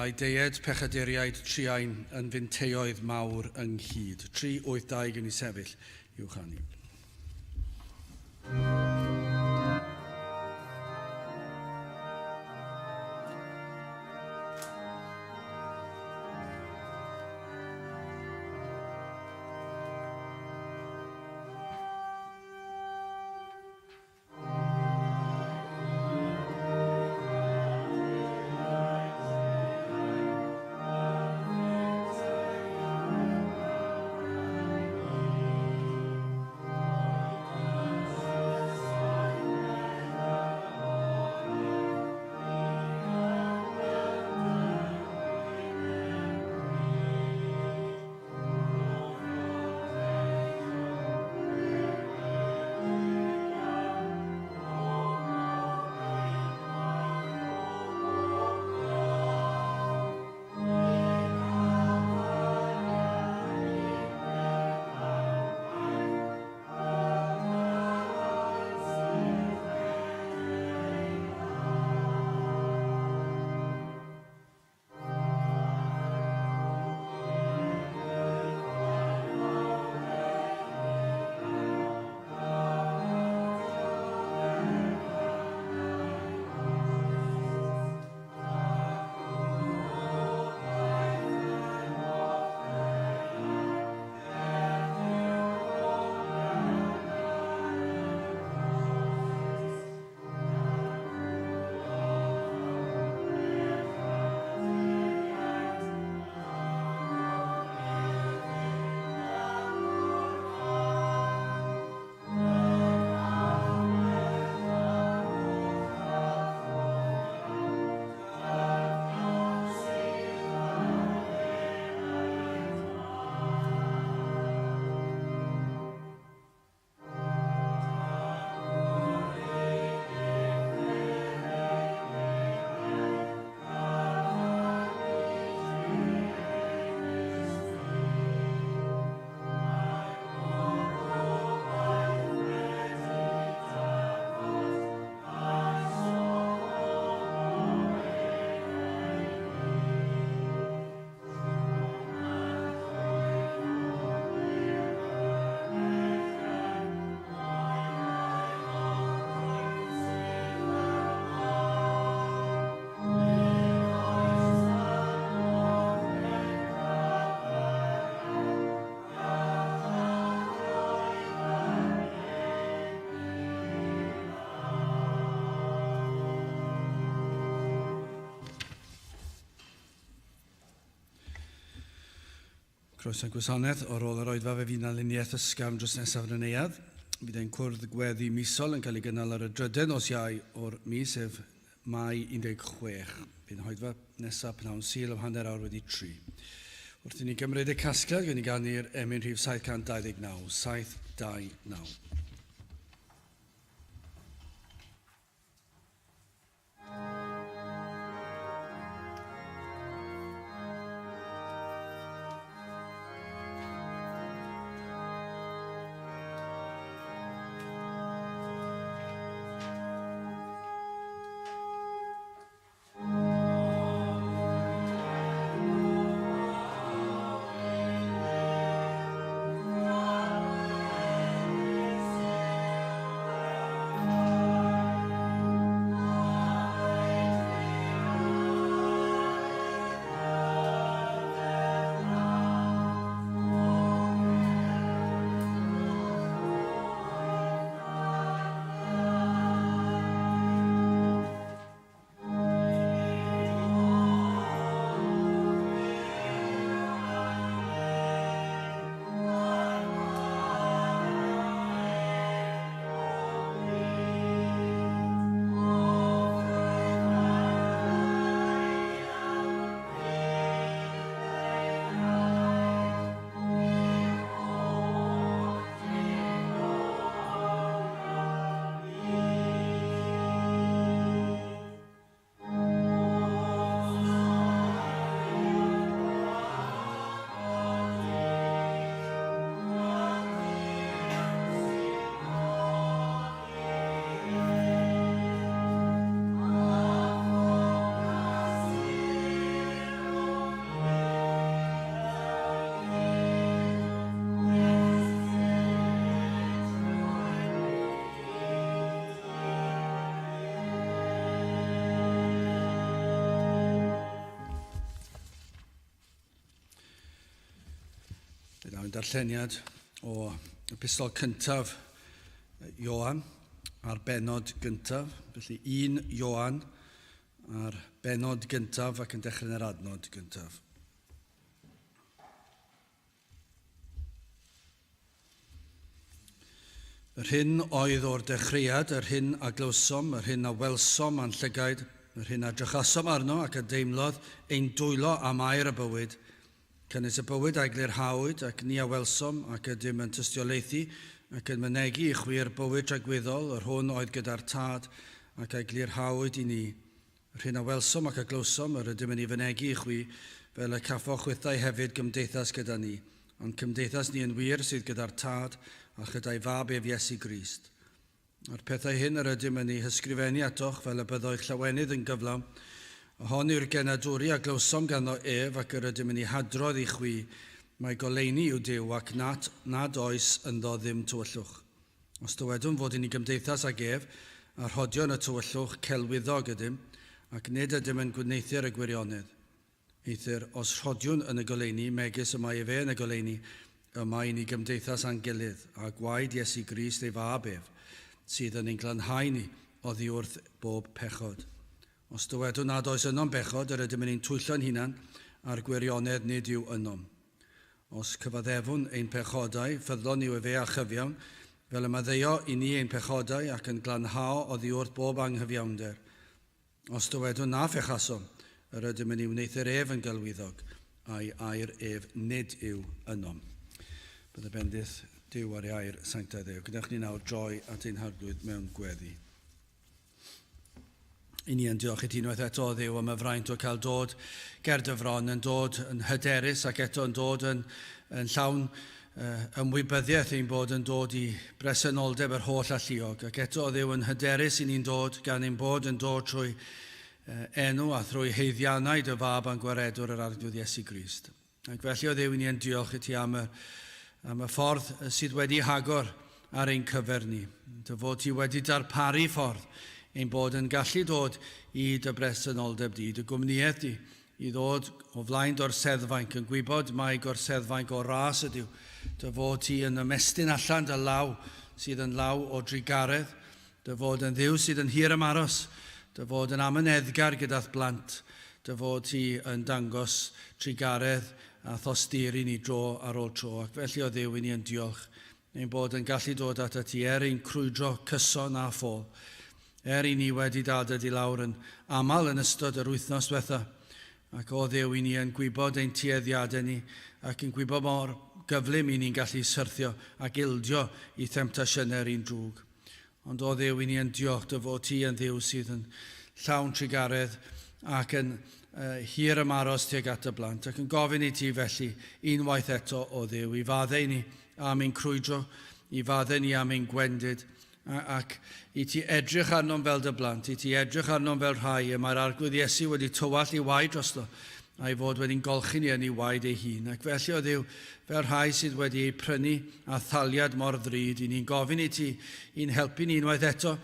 A'i deied pechaduriaid truain yn finteoedd mawr ynghyd. 3, 8, 2 gen i sefyll i'w chanu. Croeso gwasanaeth o'r ôl yr oedfa fe fydd 'na luniaeth ysgafn dros nesaf yn y neuadd. Bydd ein cwrdd gweddi misol yn cael ei gynnal ar y drydedd nos Iau o'r mis, sef Mai 16. Bydd yn hoedfa nesaf pnawn Sul am 3:30. Wrth i ni gymryd y casgliad, gwn i ganu'r emyn rhif 729, 729. Ein darlleniad o epistol cyntaf Ioan a'r benod gyntaf. Felly 1 Ioan a'r benod gyntaf ac yn dechrau yn yr adnod gyntaf. Yr hyn oedd o'r dechreuad, yr hyn a glywsom, yr hyn a welsom â'n llygaid, yr hyn a drychasom arno ac a deimlodd ein dwylo am air y bywyd, cynnwys y bywyd a eglurhawyd, ac ni a welsom, ac ydym yn tystiolaethu, ac yn mynegi i chwi'r bywyd tragwyddol, yr hwn oedd gyda'r Tad, ac a eglurhawyd i ni. Yr hyn a welsom ac a glywsom, yr ydym yn ei fynegi i chwi, fel y caffoch chwithau hefyd gymdeithas gyda ni, ond cymdeithas ni yn wir sydd gyda'r Tad a chyda'i Fab ef Iesu Grist. A'r pethau hyn yr ydym yn eu hysgrifennu atoch, fel y byddo eich llawenydd yn gyflawn. A hon yw'r genadwri a glywsom ganddo ef, ac yr ydym yn ei hadrodd i chwi, mai goleuni yw Duw, ac nad, nad oes ynddo ddim tywyllwch. Os dywedwn fod i ni gymdeithas ag ef, a rhodio yn y tywyllwch celwyddog ydym, ac nid ydym yn gwneuthur y gwirionedd. Eithr os rhodiwn yn y goleuni, megis y mae efe yn y goleuni, y mae i ni gymdeithas â'n gilydd, a gwaed Iesu Grist ei Fab ef, sydd yn ein glanhau ni oddi wrth bob pechod. Os dywedwn nad oes ynom bechod, yr ydym yn ein twyllo'n hunan, a'r gwirionedd nid yw ynom. Os cyfaddefwn ein pechodau, ffyddlon yw efe a chyfiawn, fel y maddeuo i ni ein pechodau ac yn glanhao oddi wrth bob anghyfiawnder. Os dywedwn na phechasom, yr ydym yn ei wneuthur ef yn gelwyddog, a'i air ef nid yw ynom. Bydd y bendith Duw ar ei air sanctaidd ef. Gwnewch ni nawr droi at ein Harglwydd mewn gweddi. I ni yn diolch i ti unwaith eto, Dduw, am y fraint o cael dod ger dy fron, yn dod yn hyderus ac eto yn dod yn, yn llawn uh, ymwybyddiaeth ein bod yn dod i bresenoldeb yr holl alluog. Ac eto, Dduw, yn hyderus i ni'n dod gan ein bod yn dod trwy uh, enw a thrwy heiddiannau dy fab a'n gwaredwr yr Arglwydd Iesu Grist. Ac felly, o Dduw, i ni yn diolch i ti am y, am y ffordd sydd wedi hagor ar ein cyfer ni. Dy fod ti wedi darparu ffordd ein bod yn gallu dod i dy bresenoldeb di, dy gwmnïaeth di, i ddod o flaen d'orseddfainc, yn gwybod mai gorseddfainc o ras ydyw, dy fod ti yn ymestyn allan dy law sydd yn law o drugaredd, Dy fod yn Dduw sydd yn hir ymaros, dy fod yn amyneddgar gyda'th blant, dy fod ti yn dangos trugaredd a thosturi ni dro ar ôl tro, ac felly o Dduw i ni yn diolch ein bod yn gallu dod atat ti er ein crwydro cyson a ffôl, er i ni wedi dad i lawr yn aml yn ystod yr wythnos diwetha, ac o Dduw i ni yn gwybod ein tueddiadau ni ac yn gwybod mor gyflym i ni'n gallu syrthio ac ildio i themtasiynau'r un drwg. Ond o Dduw, i ni yn diolch dy fod ti yn Dduw sydd yn llawn trugaredd ac yn uh, hir ymaros tuag at y blant, ac yn gofyn i ti felly unwaith eto, o Dduw, i faddau ni am ein crwydro, i faddau ni am ein gwendid, ac i ti edrych arnom fel dy blant, i ti edrych arnom fel rhai y mae'r Arglwydd Iesu wedi tywallt ei waed drosto, a'i fod wedi'n golchi ni yn ei waed ei hun. Ac felly, o Dduw, fel rhai sydd wedi eu prynu â thaliad mor ddrud, i ni'n gofyn i ti i'n helpu ni unwaith eto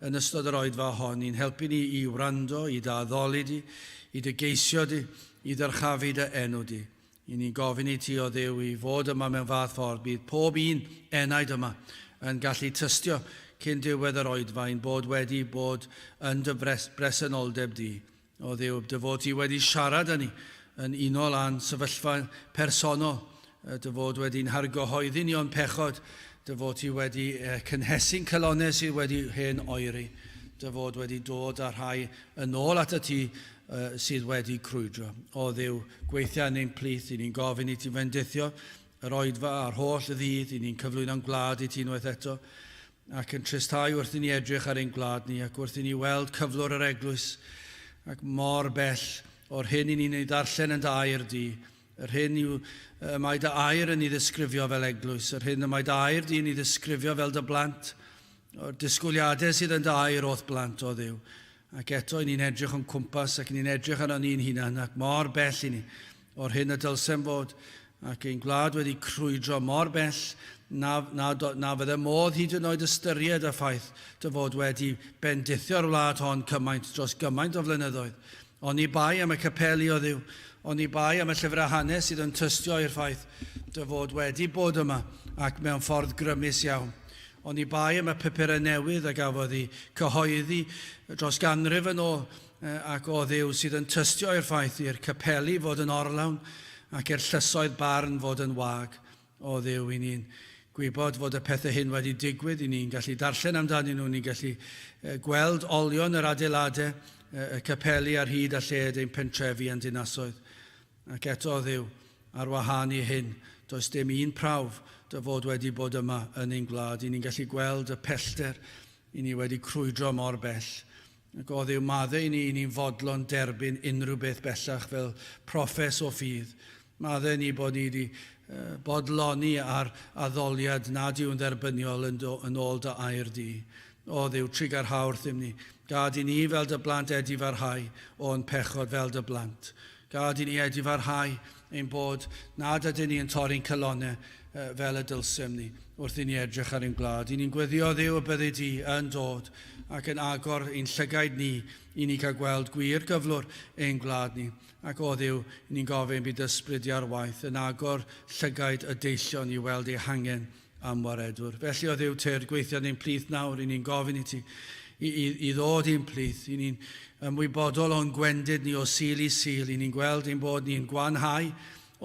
yn ystod yr oedfa hon, i'n helpu ni i wrando, i dy addoli di, i dy geisio di, i ddyrchafu dy enw di. I ni'n gofyn i ti, o Dduw, i fod yma mewn fath ffordd, bydd pob un enaid yma yn gallu tystio cyn diwedd yr oedfa ein bod wedi bod yn dy bresenoldeb di. O Dduw, dy fod ti wedi siarad â ni yn unol â'n sefyllfa personol, dy fod wedi'n hargyhoeddi ni o'n pechod, dy fod ti wedi cynhesu'n calonnau sydd wedi hen oeri, dy fod wedi dod â rhai yn ôl atat ti sydd wedi crwydro. O Dduw, gweithia yn ein plith, i ni'n gofyn i ti fendithio yr oedfa a'r holl ddydd, i ni'n cyflwyno'n gwlad i ti unwaith eto, ac yn tristhau wrth i ni edrych ar ein gwlad ni ac wrth i ni weld cyflwr yr eglwys ac mor bell o'r hyn i ni'n ei ddarllen yn dy air di, yr hyn yw y mae dy air yn ei ddisgrifio fel eglwys, yr hyn y mae dy air di yn ei ddisgrifio fel dy blant, o'r disgwyliadau sydd yn dy air o'th blant, o Dduw. Ac eto i ni'n edrych o'n cwmpas ac ni'n edrych arno ni'n hunan ac mor bell i ni o'r hyn y dylsem fod, ac ein gwlad wedi crwydro mor bell na, na, na fydde modd hyd yn oed ystyried y ffaith dy fod wedi bendithio'r wlad hon cymaint dros gymaint o flynyddoedd. Oni bai am y capeli o Dduw, oni bai am y llyfrau hanes sydd yn tystio i'r ffaith dy fod wedi bod yma ac mewn ffordd grymus iawn. Oni bai am y papurau newydd a gafodd eu cyhoeddi dros ganrif yn ôl ac o Dduw sydd yn tystio i'r ffaith i'r capeli fod yn orlawn ac i'r llysoedd barn fod yn wag. O Dduw, i ni'n gwybod fod y pethau hyn wedi digwydd, i ni'n gallu darllen amdanyn nhw, ni'n gallu gweld olion yr adeiladau, y capeli ar hyd a lled ein pentrefi a'n dinasoedd. Ac eto, o Dduw, ar wahân i hyn, does dim un prawf dy fod wedi bod yma yn ein gwlad. I ni'n gallu gweld y pellter i ni wedi crwydro mor bell. Ac o Dduw, maddau i ni, i ni'n fodlon derbyn unrhyw beth bellach fel proffes o ffydd. Maddau ni bod ni wedi bodloni ar addoliad nad yw'n dderbyniol yn, do, yn ôl dy air di. O Dduw, trugarha wrthym ni. Gad i ni fel dy blant edifarhau o'n pechod fel dy blant. Gad i ni edifarhau ein bod nad ydyn ni yn torri'n calonnau fel y dylsem ni wrth i ni edrych ar ein gwlad. I ni'n gweddio Dduw y byddi di yn dod ac yn agor ein llygaid ni i ni cael gweld gwir gyflwr ein gwlad ni. Ac o Dduw, i ni'n gofyn bydd ysbryd di ar waith yn agor llygaid y deillion i weld eu hangen am waredwr. Felly o Dduw tyrd, gweithio yn ein plith nawr, i ni'n gofyn i ti i, i, i ddod i'n plith, i ni'n ymwybodol o'n gwendid ni o Sul i Sul, i ni'n gweld ein bod ni'n gwanhau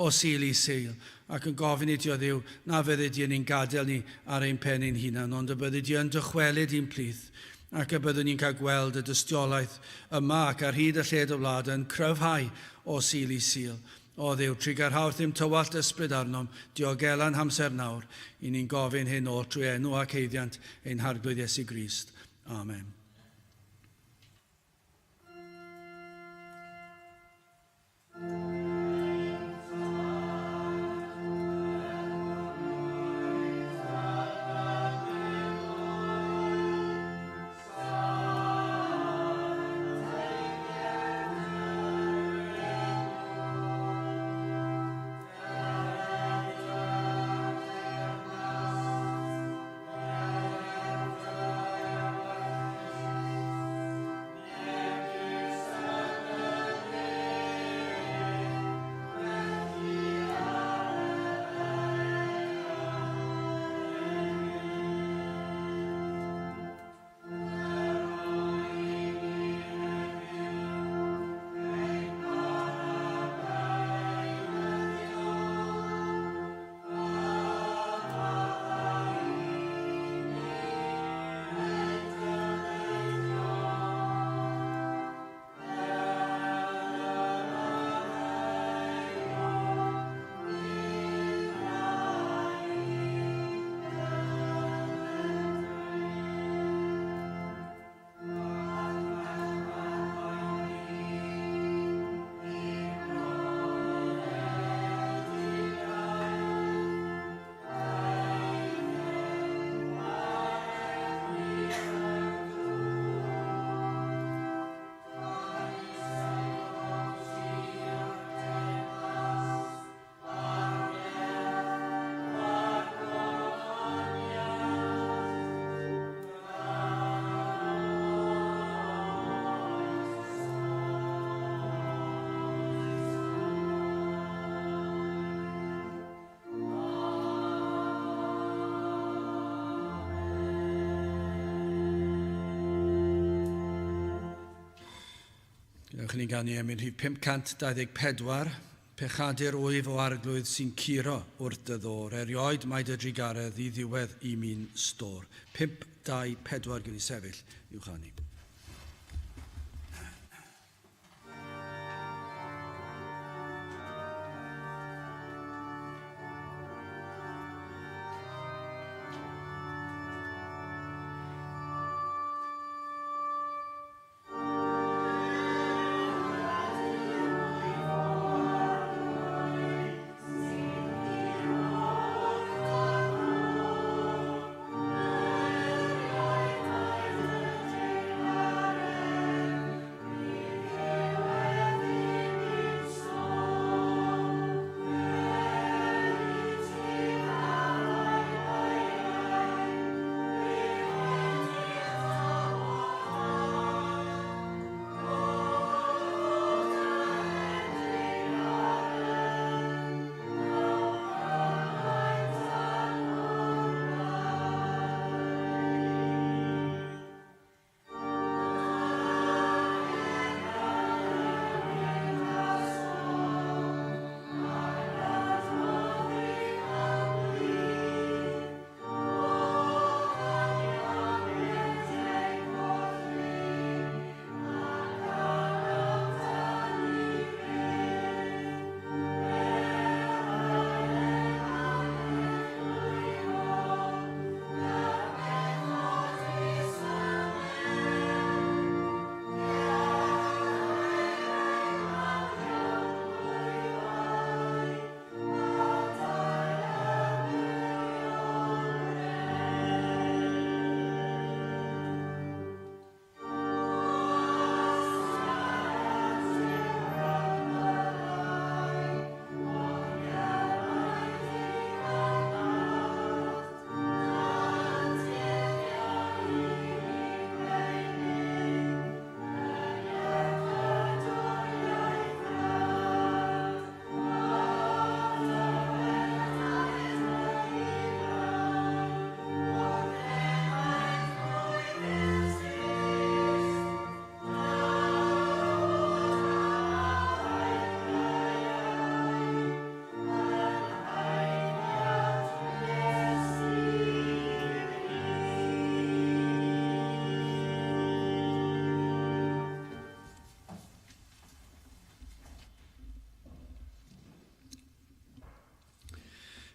o Sul i Sul, ac yn gofyn i ti o Dduw na fyddi di yn ein gadael ni ar ein pen ein hunan, ond y byddi di yn dychwelyd i'n plith, ac y byddwn ni'n cael gweld y dystiolaeth yma ac ar hyd a lled y wlad yn cryfhau o Sul i Sul. O Dduw, trugarha wrthym tywallt ysbryd arnom, diogela'n hamser nawr, i ni'n gofyn hyn oll trwy enw ac haeddiant ein Harglwydd Iesu Grist. Amen. Gwnewch i ni ganu emyn rhif 524, Pechadur wyf o Arglwydd sy'n curo wrth dy ddôr, erioed mae dy drugaredd i ddiwedd i mi'n stôr. 524 gwn i sefyll i'w chanu.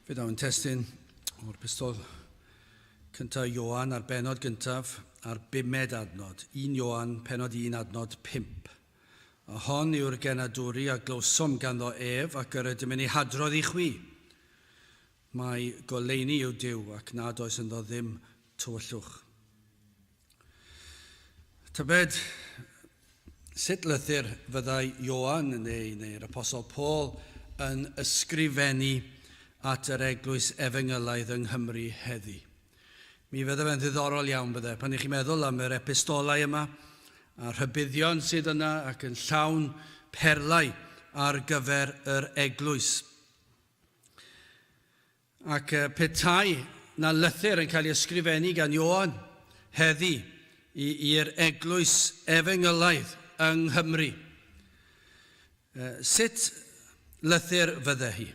Fe daw yn testun o'r pistol cyntaf Ioan a'r benod gyntaf a'r bumed adnod, 1 Ioan penod 1 adnod 5. A hon yw'r genadwri a glywsom ganddo ef ac yr ydym yn ei hadrodd i chwi. Mae goleuni yw Duw ac nad oes ynddo ddim tywyllwch. Tybed sut lythyr fyddai Ioan neu, neu'r Apostol Paul yn ysgrifennu at yr eglwys efengylaidd yng Nghymru heddi? Mi fydde fe'n ddiddorol iawn bydde, pan ych chi'n meddwl am yr epistolau yma, a'r rhybuddion sydd yna ac yn llawn perlau ar gyfer yr eglwys. Ac petai na lythyr yn cael ei ysgrifennu gan Ioan heddi i'r eglwys efengylaidd yng Nghymru, sut lythyr fydde hi?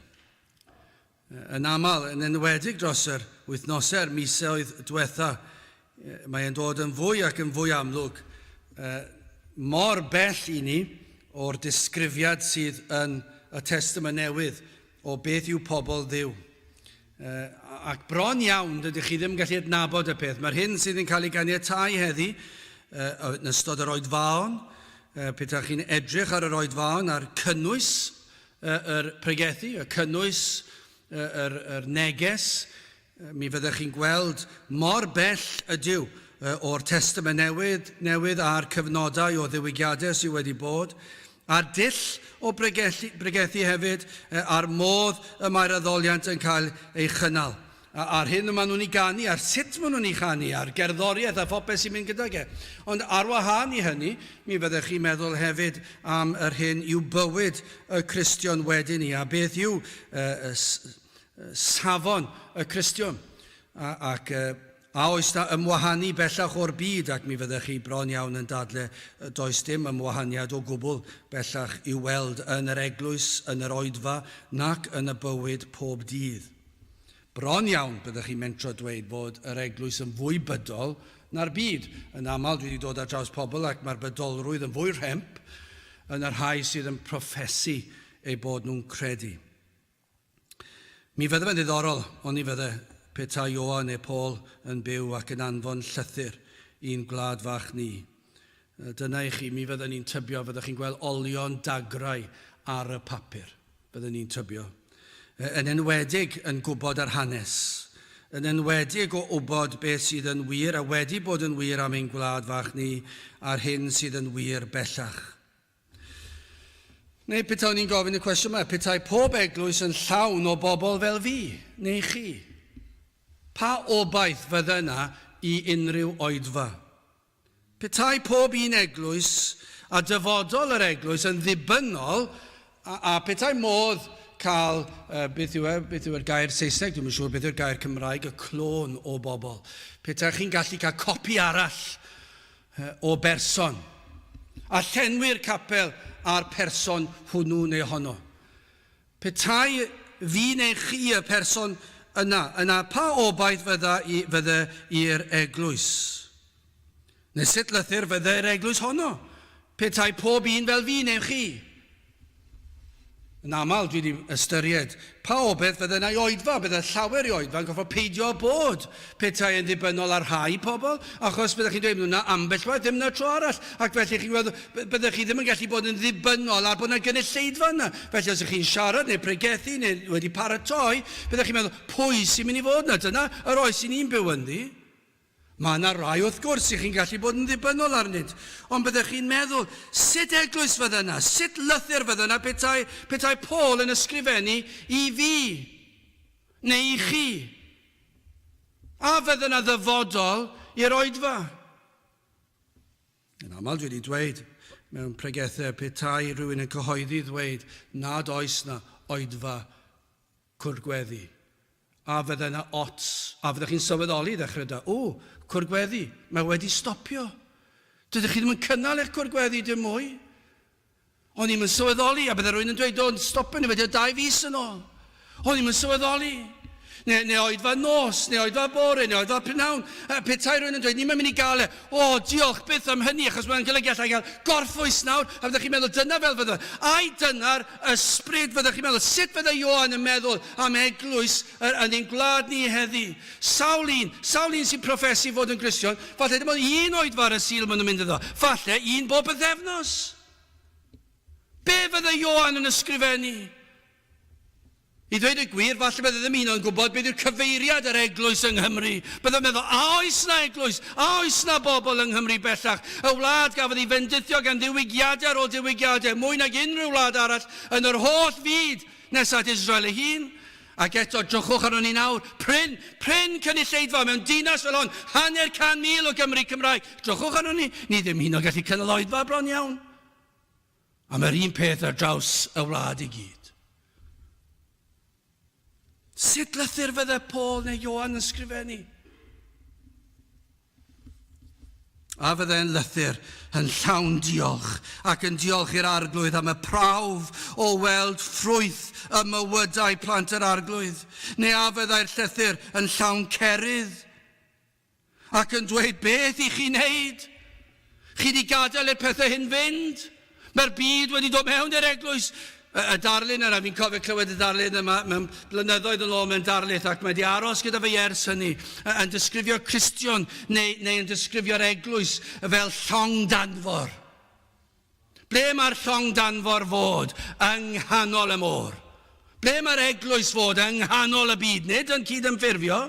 Yn aml, yn enwedig dros yr wythnosau a'r misoedd diwetha, mae e'n dod yn fwy ac yn fwy amlwg mor bell i ni o'r disgrifiad sydd yn y Testament Newydd o beth yw pobl Dduw. Ac bron iawn, dydych chi ddim yn gallu adnabod y peth. Mae'r hyn sydd yn cael ei ganiatáu heddi yn ystod yr oedfaon, petai chi'n edrych ar yr oedfaon a'r cynnwys yr pregethu, y cynnwys yr, yr neges, mi fyddech chi'n gweld mor bell ydyw o'r Testament Newydd, newydd a'r cyfnodau o ddiwygiadau sydd wedi bod, a'r dull o bregethu, bregethu hefyd, a'r modd y mae'r addoliant yn cael ei chynnal, a'r hyn y maen nhw'n ei ganu, a'r sut maen nhw'n ei chanu, a'r gerddoriaeth a phopeth sy'n mynd gydag e. Ond ar wahân i hynny, mi fyddech chi'n meddwl hefyd am yr hyn yw bywyd y Cristion wedyn ni, a beth yw uh, safon y Cristion, ac a oes 'na ymwahanu bellach o'r byd, ac mi fyddech chi bron iawn yn dadle does dim ymwahaniad o gwbl bellach i'w weld yn yr eglwys, yn yr oedfa, nac yn y bywyd pob dydd. Bron iawn byddech chi'n mentro dweud fod yr eglwys yn fwy bydol na'r byd. Yn aml dwi wedi dod ar draws pobl ac mae'r bydolrwydd yn fwy rhemp yn y rhai sydd yn proffesu eu bod nhw'n credu. Mi fydde fe'n ddiddorol, oni fydde, petai Ioan neu Paul yn byw ac yn anfon llythyr i'n gwlad fach ni. Dyna i chi, mi fydden ni'n tybio, fyddech chi'n gweld olion dagrau ar y papur, fydden ni'n tybio. Yn enwedig yn gwybod yr hanes, yn enwedig o wybod beth sydd yn wir a wedi bod yn wir am ein gwlad fach ni a'r hyn sydd yn wir bellach. Neu petawn i'n gofyn y cwestiwn yma, petai pob eglwys yn llawn o bobl fel fi, neu chi, pa obaith fydde yna i unrhyw oedfa? Petai pob un eglwys a dyfodol yr eglwys yn ddibynnol, a, a petai modd cael, uh, beth yw e, beth yw'r gair Saesneg, dwi'n siŵr beth yw'r gair Cymraeg, y clôn o bobl. Petai chi'n gallu cael copi arall o berson, a llenwi'r capel â'r person hwnnw neu honno. Petai fi neu chi y person yna, yna pa obaith fydda i, fydde i'r eglwys? Neu sut lythyr fydde'r eglwys honno, petai pob un fel fi neu chi? Yn aml, dwi wedi ystyried pa obaith fydde 'na i oedfa. Bydde llawer i oedfa yn gorfod peidio â bod petai yn ddibynnol ar rhai pobl, achos byddech chi'n dweud, 'na ambell waith, ddim 'na tro arall. Ac felly chi'n gweld, byddech chi ddim yn gallu bod yn ddibynnol ar bod 'na gynulleidfa yna. Felly os ych chi'n siarad neu pregethu neu wedi paratoi, byddech chi'n meddwl, pwy sy'n mynd i fod 'na? Dyna yr oes i ni'n byw ynddi. Mae yna rai, wrth gwrs, i chi'n gallu bod yn ddibynnol arnynt, ond byddech chi'n meddwl, sut eglwys fydde yna? Sut lythyr fydde yna petai, petai Paul yn ysgrifennu i fi neu i chi? A fydde yna ddyfodol i'r oedfa? Yn aml dwi wedi dweud mewn pregethau petai rhywun yn cyhoeddi ddweud nad oes na oedfa cwrdd-gweddi. A fydde 'na ots, a fyddech chi'n sylweddoli i ddechrau da, o, cwrdd-gweddi, mae wedi stopio. Dydych chi ddim yn cynnal eich cwrdd-gweddi dim mwy. O'n i'm yn sylweddoli, a bydde rhywun yn dweud, do, stopio ni wedi o dau fis yn ôl. O'n i'm yn sylweddoli. Neu, neu oedfa nos, neu oedfa bore, neu oedfa prynhawn. Petai rhywun yn dweud, ni'n mynd i gael e. O, diolch byth am hynny, achos mae'n golygu allai gael gorffwys nawr. A fyddech chi'n meddwl, dyna fel fydde. Ai dyna'r ysbryd fyddech chi'n meddwl? Sut fydde Ioan yn meddwl am eglwys yn ein gwlad ni heddi? Sawl un, sawl un sy'n proffesu fod yn Gristion, falle dim ond un oedfa ar y Sul maen nhw'n mynd iddo. Falle un bob bythefnos. Be fydde Ioan yn ysgrifennu? I ddweud y gwir, falle bydde ddim un o'n gwybod beth yw'r cyfeiriad yr eglwys yng Nghymru. Bydde'n meddwl, a oes na eglwys? A oes na bobl yng Nghymru bellach? Y wlad gafodd ei fendithio gan ddiwygiadau ar ôl diwygiadau, mwy nag unrhyw wlad arall yn yr holl fyd, nes at Israel ei hun. Ac eto, drychwch arnon ni nawr, prin, prin cynulleidfa mewn dinas fel hon, 500,000 o Gymry Cymraeg. Drychwch arnon ni, ni ddim hyd yn oed gallu cynnal oedfa bron iawn. A mae'r un peth ar draws y wlad i gyd. Sut lythyr fydde Paul neu Ioan yn sgrifennu? A fydde'n lythyr yn llawn diolch ac yn diolch i'r Arglwydd am y prawf o weld ffrwyth y mywydau plant yr Arglwydd? Neu a fyddai'r llythyr yn llawn cerydd Ac yn dweud, Beth i chi wneud? Chi wedi gadael i'r pethau hyn fynd? Mae'r byd wedi dod mewn i'r eglwys. Y, y darlun yna, fi'n cofio clywed y darlun yma mewn blynyddoedd yn ôl mewn darlith ac mae wedi aros gyda fi ers hynny, yn disgrifio Cristion neu, neu yn disgrifio'r eglwys fel llong danfor. Ble mae'r llong danfor fod? Yng nghanol y môr. Ble mae'r eglwys fod? Yng nghanol y byd. Nid yn cydymffurfio,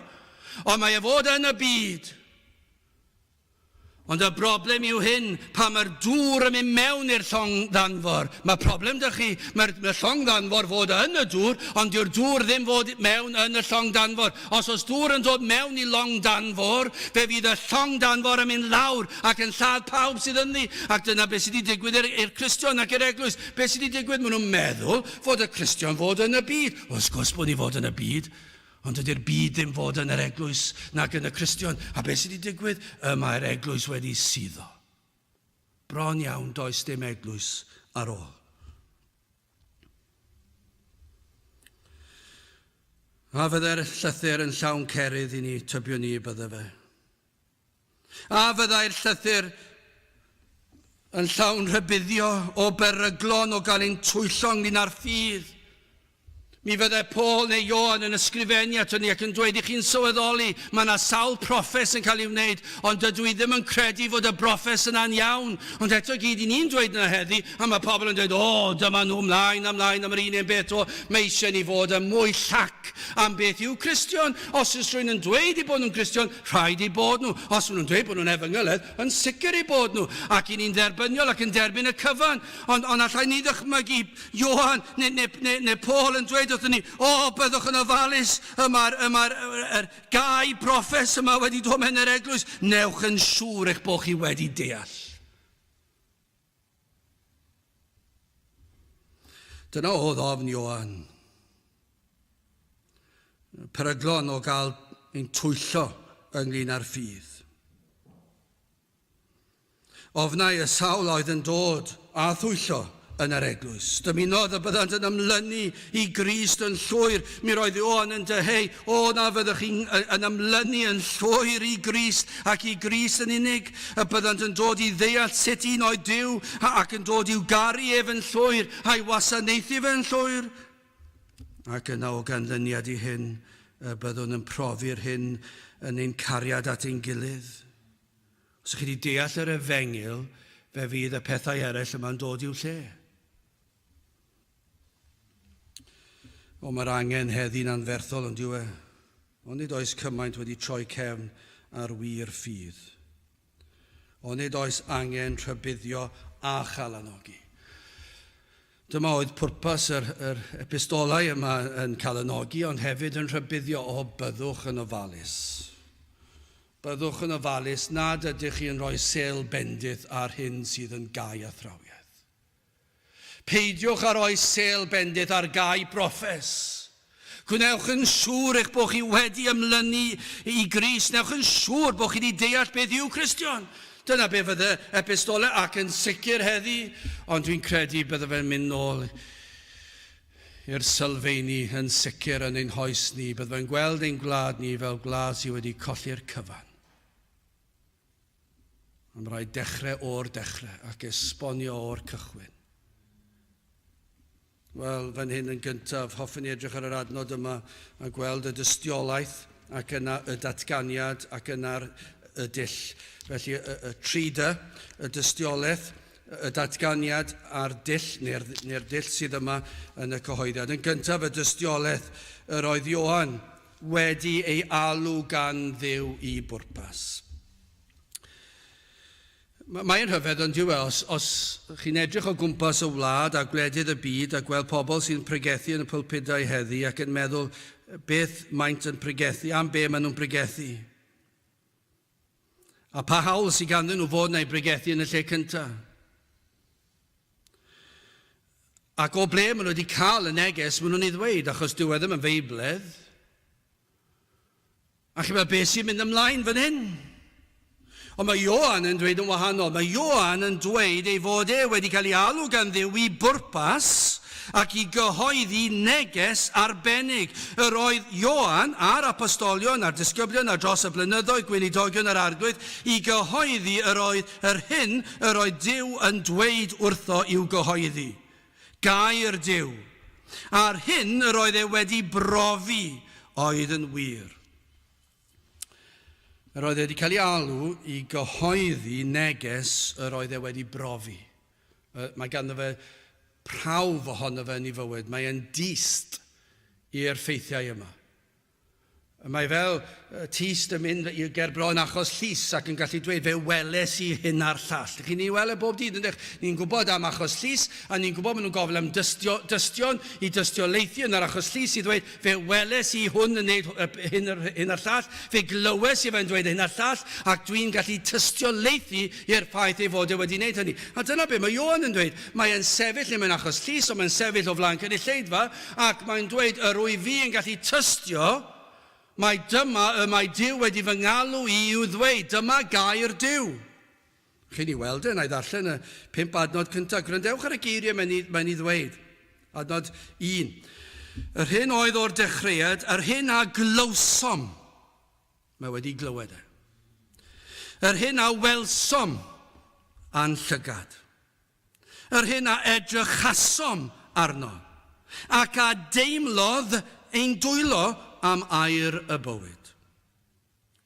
ond mae e fod yn y byd. Ond y broblem yw hyn, pan mae'r dŵr yn mynd mewn i'r llong ddanfor, mae problem 'da chi, mae'r mae llong ddanfor fod yn y dŵr, ond dyw'r dŵr ddim fod mewn yn y llong danfor. Os oes dŵr yn dod mewn i long danfor, fe fydd y llong danfor yn mynd lawr ac yn lladd pawb sydd ynddi. Ac dyna beth sydd wedi digwydd i'r Cristion ac i'r eglwys. Beth sydd wedi digwydd? Maen nhw'n meddwl fod y Cristion fod yn y byd. Wrth gwrs bod ni fod yn y byd. Ond dydy'r byd ddim fod yn yr eglwys nag yn y Cristion. A beth sydd wedi digwydd? Y mae'r eglwys wedi suddo. Bron iawn does dim eglwys ar ôl. A fyddai'r llythyr yn llawn cerydd i ni, tybiwn ni y bydde fe. A fyddai'r llythyr yn llawn rhybuddio o beryglon o gael ein twyllo ynglyn â'r ffydd. Mi fyddai Paul neu Ioan yn ysgrifennu ato ni ac yn dweud i chi'n sylweddoli, mae yna sawl proffes yn cael ei wneud, ond dydw i ddim yn credu fod y broffes yna'n iawn. Ond eto i gyd, i ni'n dweud yna heddi, a mae pobl yn dweud, o, dyma nhw mlaen a mlaen am yr un un beth, o, mae eisiau ni fod yn mwy llac am beth yw Cristion. Os oes rhywun yn dweud eu bod nhw'n Gristion, Rhaid eu bod nhw. Os maen nhw'n dweud bod nhw'n efengyledd, yn sicr eu bod nhw. Ac i ni'n dderbyniol ac yn derbyn y cyfan. Ond, ond allai ni ddychmygu Ioan neu, neu, neu, neu Paul yn dweud wrthyn ni, o, byddwch yn ofalus, y mae'r, y mae'r, yr gau broffes yma wedi dod mewn yr eglwys. Newch yn siŵr eich bod chi wedi deall. Dyna oedd ofn Ioan. Peryglon o gael ein twyllo ynglyn â'r ffydd. Ofnau y sawl oedd yn dod a thwyllo yn yr eglwys. Dymunodd y byddant yn ymlynu i Grist yn llwyr. Mi roedd Ioan yn dyheu, o na fyddwch chi'n yn ymlynu yn llwyr i Grist ac i Grist yn unig, y byddant yn dod i ddeall sut un oedd Duw ac yn dod i'w garu ef yn llwyr a'i wasanaethu fe yn llwyr. Ac yna o ganlyniad i hyn, y byddwn yn profi'r hyn yn ein cariad at ein gilydd. Os ydych chi wedi deall yr efengyl, fe fydd y pethau eraill yma'n dod i'w lle. O, mae'r angen heddi'n anferthol, ond yw e? Ond nid oes cymaint wedi troi cefn ar wir ffydd. Onid oes angen rhybuddio a chalanogi? Dyma oedd pwrpas yr, yr epistolau yma yn calanogi, ond hefyd yn rhybuddio o byddwch yn ofalus. Byddwch yn ofalus nad ydych chi yn rhoi sêl bendith ar hyn sydd yn gau athrawiaeth. Peidiwch â rhoi sêl bendith ar gau broffes. Gwnewch yn siŵr eich bod chi wedi ymlynu i Grist. Newch yn siŵr bod chi wedi deall beth yw Cristion. Dyna be fydde epistole ac yn sicr heddi, ond dwi'n credu bydde fe'n mynd nôl i'r sylfeini yn sicr yn ein hoes ni, byddwn yn gweld ein gwlad ni fel gwlad sydd wedi colli'r cyfan. Mae'n rhaid dechrau o'r dechrau ac esbonio o'r cychwyn. Wel, fan hyn yn gyntaf, hoffwn i edrych ar yr adnod yma a gweld y dystiolaeth ac yna y datganiad ac yna'r y dull. Felly, y, y 3D, y dystiolaeth, y datganiad a'r dull, neu'r, neu dull sydd yma yn y cyhoeddiad. Yn gyntaf, y dystiolaeth, yr oedd Ioan wedi ei alw gan Dduw i bwrpas. Mae'n rhyfedd ond yw e, os, os chi'n edrych o gwmpas y wlad a gwledydd y byd a gweld pobl sy'n pregethu yn y pulpudau heddi ac yn meddwl beth maent yn pregethu, am be maen nhw'n pregethu. A pa hawl sydd ganddyn nhw fod na i bregethu yn y lle cyntaf. Ac o ble maen nhw wedi cael y neges maen nhw'n ei ddweud, achos dyw e ddim yn Feibledd. A chi'n meddwl, beth sy'n mynd ymlaen fan hyn? Ond mae Ioan yn dweud yn wahanol. Mae Ioan yn dweud ei fod e wedi cael ei alw gan Dduw i bwrpas ac i gyhoeddi neges arbennig. Yr oedd Ioan a'r apostolion a'r disgyblion a dros y blynyddoedd gweinidogion yr Arglwydd i gyhoeddi yr oedd yr hyn yr oedd Duw yn dweud wrtho i'w gyhoeddi. Gair Duw. A'r hyn yr oedd e wedi brofi oedd yn wir. Yr oedd e wedi cael ei alw i gyhoeddi neges yr oedd e wedi brofi. Mae ganddo fe prawf ohono fe yn ei fywyd. Mae e'n dyst i'r ffeithiau yma. Mae fel tyst yn mynd i ger bron achos llys ac yn gallu dweud fe weles i hyn a'r llall. Chi'n ei weld e bob dydd, ydych? Ni'n gwybod am achos llys, a ni'n gwybod maen nhw'n gofyn am dystio, dystion i dystiolaethu yn yr achos llys i ddweud fe weles i hwn yn neud hyn, hyn a'r llall, fe glywes i fe'n dweud hyn a'r llall, ac dwi'n gallu tystiolaethu i'r ffaith ei fod e wedi wneud hynny. A dyna be mae Ioan yn dweud. Mae e'n sefyll ddim yn achos llys, ond mae'n sefyll o flaen cynulleidfa, Ac mae'n dweud, Yr wyf fi yn gallu tystio mai dyma y mae Duw wedi fy ngalw i i'w ddweud, dyma gair Duw. Chi'n ei weld e, na i ddarllen y pump adnod cyntaf. Gwrandewch ar y geiriau mae'n ei, mae'n ei ddweud. Adnod 1. Yr hyn oedd o'r dechreuad, yr hyn a glywsom. Mae wedi glywed e. Yr hyn a welsom a'n llygad. Yr hyn a edrychasom arno, ac a deimlodd ein dwylo am air y bywyd.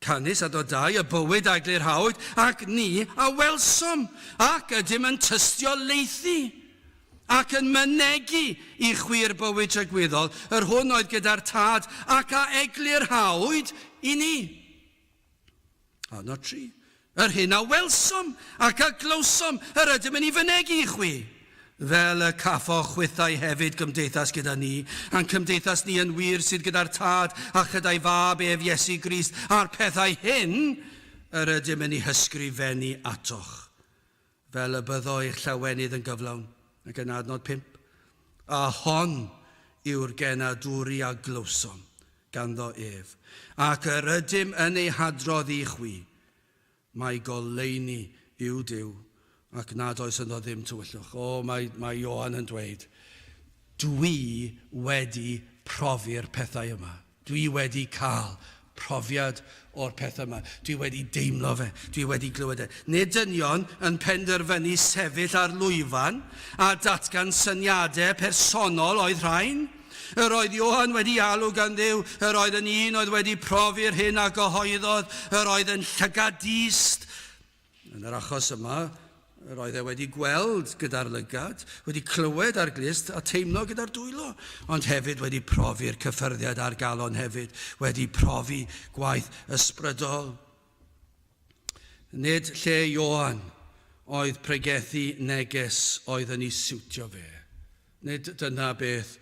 Canys a dodai y bywyd a eglurhawyd, ac ni a welsom, ac ydym yn tystiolaethu, ac yn mynegi i chwi'r bywyd tragwyddol, yr hwn oedd gyda'r Tad, ac a eglurhawyd i ni. Adnod 3. Yr hyn a welsom ac a glywsom, yr ydym yn ei fynegi i chwi, fel y caffoch chwithau hefyd gymdeithas gyda ni, a'n cymdeithas ni yn wir sydd gyda'r Tad a chyda'i Fab ef Iesu Grist, a'r pethau hyn yr ydym yn eu hysgrifennu atoch, fel y byddo eich llawenydd yn gyflawn. Ac yn adnod 5, a hon yw'r genadwri a glywsom ganddo ef, ac yr ydym yn ei hadrodd i chwi, mai goleuni yw Duw, ac nad oes ynddo ddim tywyllwch. O, mae, mae Ioan yn dweud, dwi wedi profi'r pethau yma. Dwi wedi cael profiad o'r pethau yma. Dwi wedi deimlo fe. Dwi wedi glywed e. Nid dynion yn penderfynu sefyll ar lwyfan a datgan syniadau personol oedd rhain. Yr oedd Ioan wedi alw gan Dduw, yr oedd yn un oedd wedi profi'r hyn a gyhoeddodd, yr oedd yn llygad-dyst. Yn yr achos yma, yr oedd e wedi gweld gyda'r lygad, wedi clywed ar glust a teimlo gyda'r dwylo, ond hefyd wedi profi'r cyffyrddiad a'r galon hefyd, wedi profi gwaith ysbrydol. Nid lle Ioan oedd pregethu neges oedd yn ei siwtio fe. Nid dyna beth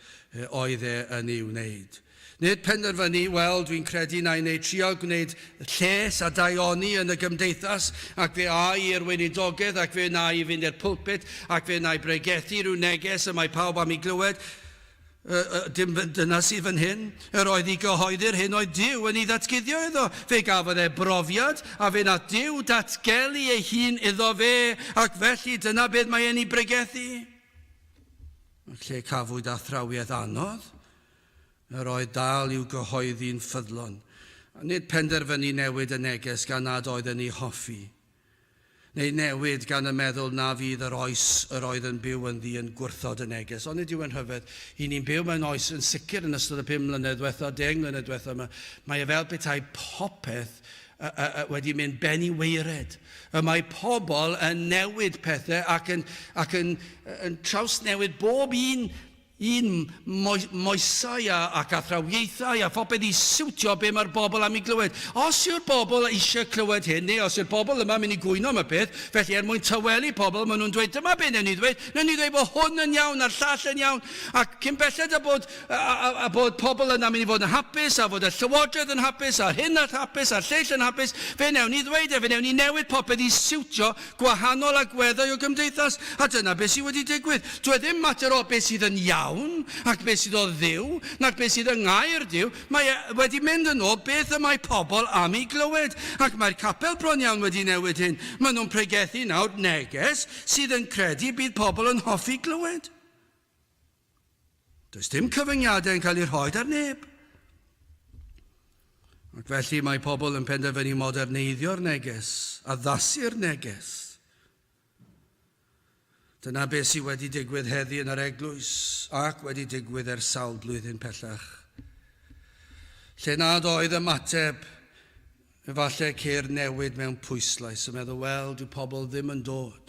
oedd e yn ei wneud. Nid penderfynu, wel, dwi'n credu na i wneud trio gwneud lles a daioni yn y gymdeithas, ac fe a i i'r weinidogaeth, ac fe wna i fynd i'r pulpit, ac fe wna i bregethu rhyw neges y mae pawb am ei glywed. Dim dyna sydd fan hyn. Yr oedd i gyhoeddi'r hyn oedd Duw yn ei ddatguddio iddo. Fe gafodd e brofiad, a fe wnaeth Duw datgelu ei hun iddo fe, ac felly dyna beth mae e'n ei bregethu. Ac lle cafwyd athrawiaeth anodd, yr oedd dal i'w gyhoeddi'n ffyddlon, a nid penderfynu newid y neges gan nad oedd yn ei hoffi, neu newid gan y meddwl na fydd yr oes yr oedd yn byw ynddi yn gwrthod y neges. Onid yw e'n rhyfedd? I ni'n byw mewn oes, yn sicr yn ystod y 5 mlynedd diwetha, 10 mlynedd diwetha yma, mae e fel petai popeth wedi mynd ben i waered. Y mae pobl yn newid pethau ac yn, ac yn, yn trawsnewid bob un un moesau a, ac athrawiaethau a phopeth i siwtio be mae'r bobl am ei glywed. Os yw'r bobl eisiau clywed hyn, neu os yw'r bobl yma mynd i gwyno am y peth, felly er mwyn tawelu pobl, maen nhw'n dweud, dyma be wnawn ni ddweud, wnawn ni ddweud bod hwn yn iawn a'r llall yn iawn, ac cyn belled a bod a, a, a bod pobl yna'n mynd i fod yn hapus, a fod y llywodraeth yn hapus, a'r hyn a'r hapus, a'r lleill yn hapus, fe wnewn ni ddweud e, fe wnewn ni newid popeth i siwtio gwahanol agweddau o gymdeithas, a dyna beth sydd wedi digwydd. Dyw e ddim mater o beth sydd yn iawn, ac beth sydd o Dduw, nac beth sydd yng ngair Duw, mae e wedi mynd yn ôl beth y mae pobl am ei glywed, ac mae'r capel bron iawn wedi newid hyn. Maen nhw'n pregethu nawr neges sydd yn credu bydd pobl yn hoffi glywed. Does dim cyfyngiadau yn cael eu rhoi ar neb. Ac felly mae pobl yn penderfynu moderneiddio'r neges, addasu'r neges. Dyna beth sydd wedi digwydd heddi yn yr eglwys ac wedi digwydd ers sawl blwyddyn pellach. Lle nad oedd ymateb, efallai ceir newid mewn pwyslais yn meddwl, wel, dyw pobl ddim yn dod.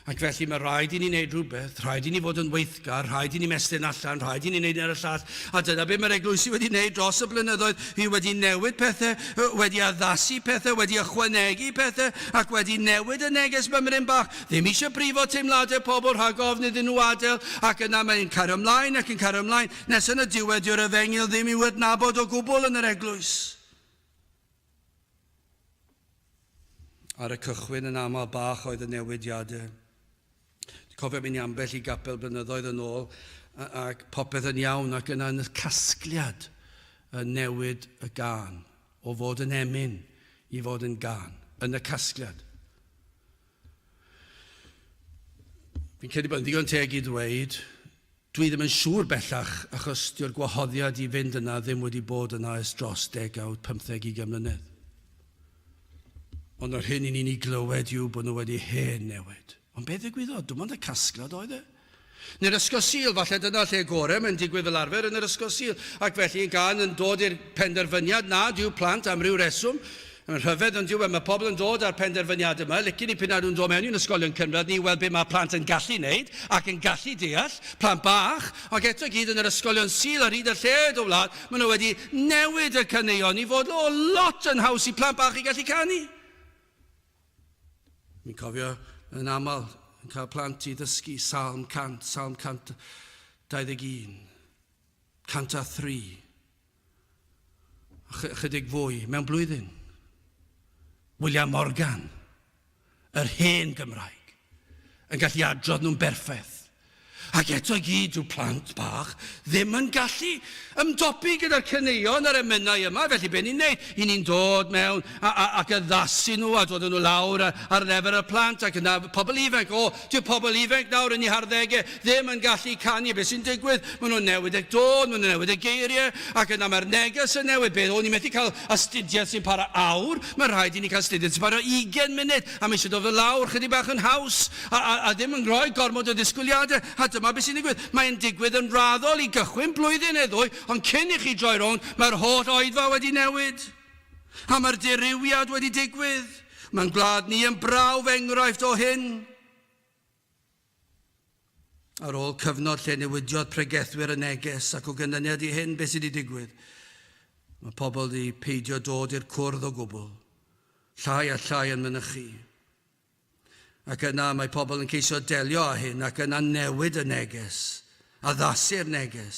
Ac felly mae rhaid i ni wneud rhywbeth, rhaid i ni fod yn weithgar, rhaid i ni mestyn allan, rhaid i ni wneud ar y llall. A dyna beth mae'r eglwysi wedi wneud dros y blynyddoedd. Hi wedi newid pethau, wedi addasu pethau, wedi ychwanegu pethau, ac wedi newid y neges mymryn bach. Ddim eisiau brifo teimladau pobl rhag ofn iddyn nhw adael, ac yna mae'n cario ymlaen ac yn cario ymlaen, nes yn y diwedd dyw'r efengyl ddim i'w adnabod o gwbl yn yr eglwys. Ar y cychwyn yn aml bach oedd y newidiadau. Cofio mynd i ambell i gapel blynyddoedd yn ôl ac popeth yn iawn ac yna yn y casgliad yn newid y gân o fod yn emyn i fod yn gân yn y casgliad. Fi'n credu bod yn ddigon teg i ddweud Dwi ddim yn siŵr bellach, achos dyw'r gwahoddiad i fynd yna ddim wedi bod yna ers dros degawd, pymtheg, ugain mlynedd. Ond yr hyn i ni'n ei glywed yw bod nhw wedi hen newid. Ond beth ddigwyddodd? Dim ond y casgliad oedd e. Neu'r ysgol Sul, falle dyna lle gore, mae'n digwydd fel arfer yn yr ysgol Sul. Ac felly yn gan yn dod i'r penderfyniad nad yw plant am ryw reswm Mae'n rhyfedd ond yw e, mae pobl yn dod â'r penderfyniad yma, licen i p'un a nhw'n dod mewn i'n ysgolion cynradd ni i weld be mae plant yn gallu wneud ac yn gallu deall, plant bach, ac eto i gyd yn yr ysgolion Sul ar hyd a lled y wlad, maen nhw wedi newid y caneuon i fod o lot yn haws i plant bach i gallu canu. Mi'n cofio yn aml yn cael plant i ddysgu Salm 100, Salm 121, 103, Chydig fwy mewn blwyddyn. William Morgan, yr hen Gymraeg, yn gallu adrodd nhw'n berffaith. Ac eto i gyd, dyw plant bach ddim yn gallu ymdopi gyda'r caneuon a'r emynau yma. Felly be ni'n neud? I ni'n dod mewn a, a, ac addasu nhw a dod â nhw lawr ar, ar lefel y plant ac yna pobl ifanc. O, dyw pobl ifanc nawr yn eu harddegau ddim yn gallu canu. Beth sy'n digwydd? Maen nhw'n newid y dôn, maen nhw'n newid y geiriau, ac yna mae'r neges yn newid. Beth, o'n i methu cael astudiaeth sy'n para awr, mae'n rhaid i ni cael astudiaeth sy'n para 20 munud, a mae eisiau dod fe lawr chydig bach yn haws, a, a, a ddim yn rhoi gormod o ddisgwyliadau. A dyma beth sy'n digwydd. Mae'n digwydd yn raddol i gychwyn blwyddyn neu ddwy, ond cyn i chi droi rownd, mae'r holl oedfa wedi newid. A mae'r dirywiad wedi digwydd. Mae'n gwlad ni yn brawf enghraifft o hyn. Ar ôl cyfnod lle newidiodd pregethwyr y neges ac o ganlyniad i hyn, beth sydd wedi digwydd? Mae pobl wedi peidio dod i'r cwrdd o gwbl. Llai a llai yn mynychu. Ac yna mae pobl yn ceisio delio â hyn ac yna newid y neges, addasu'r neges,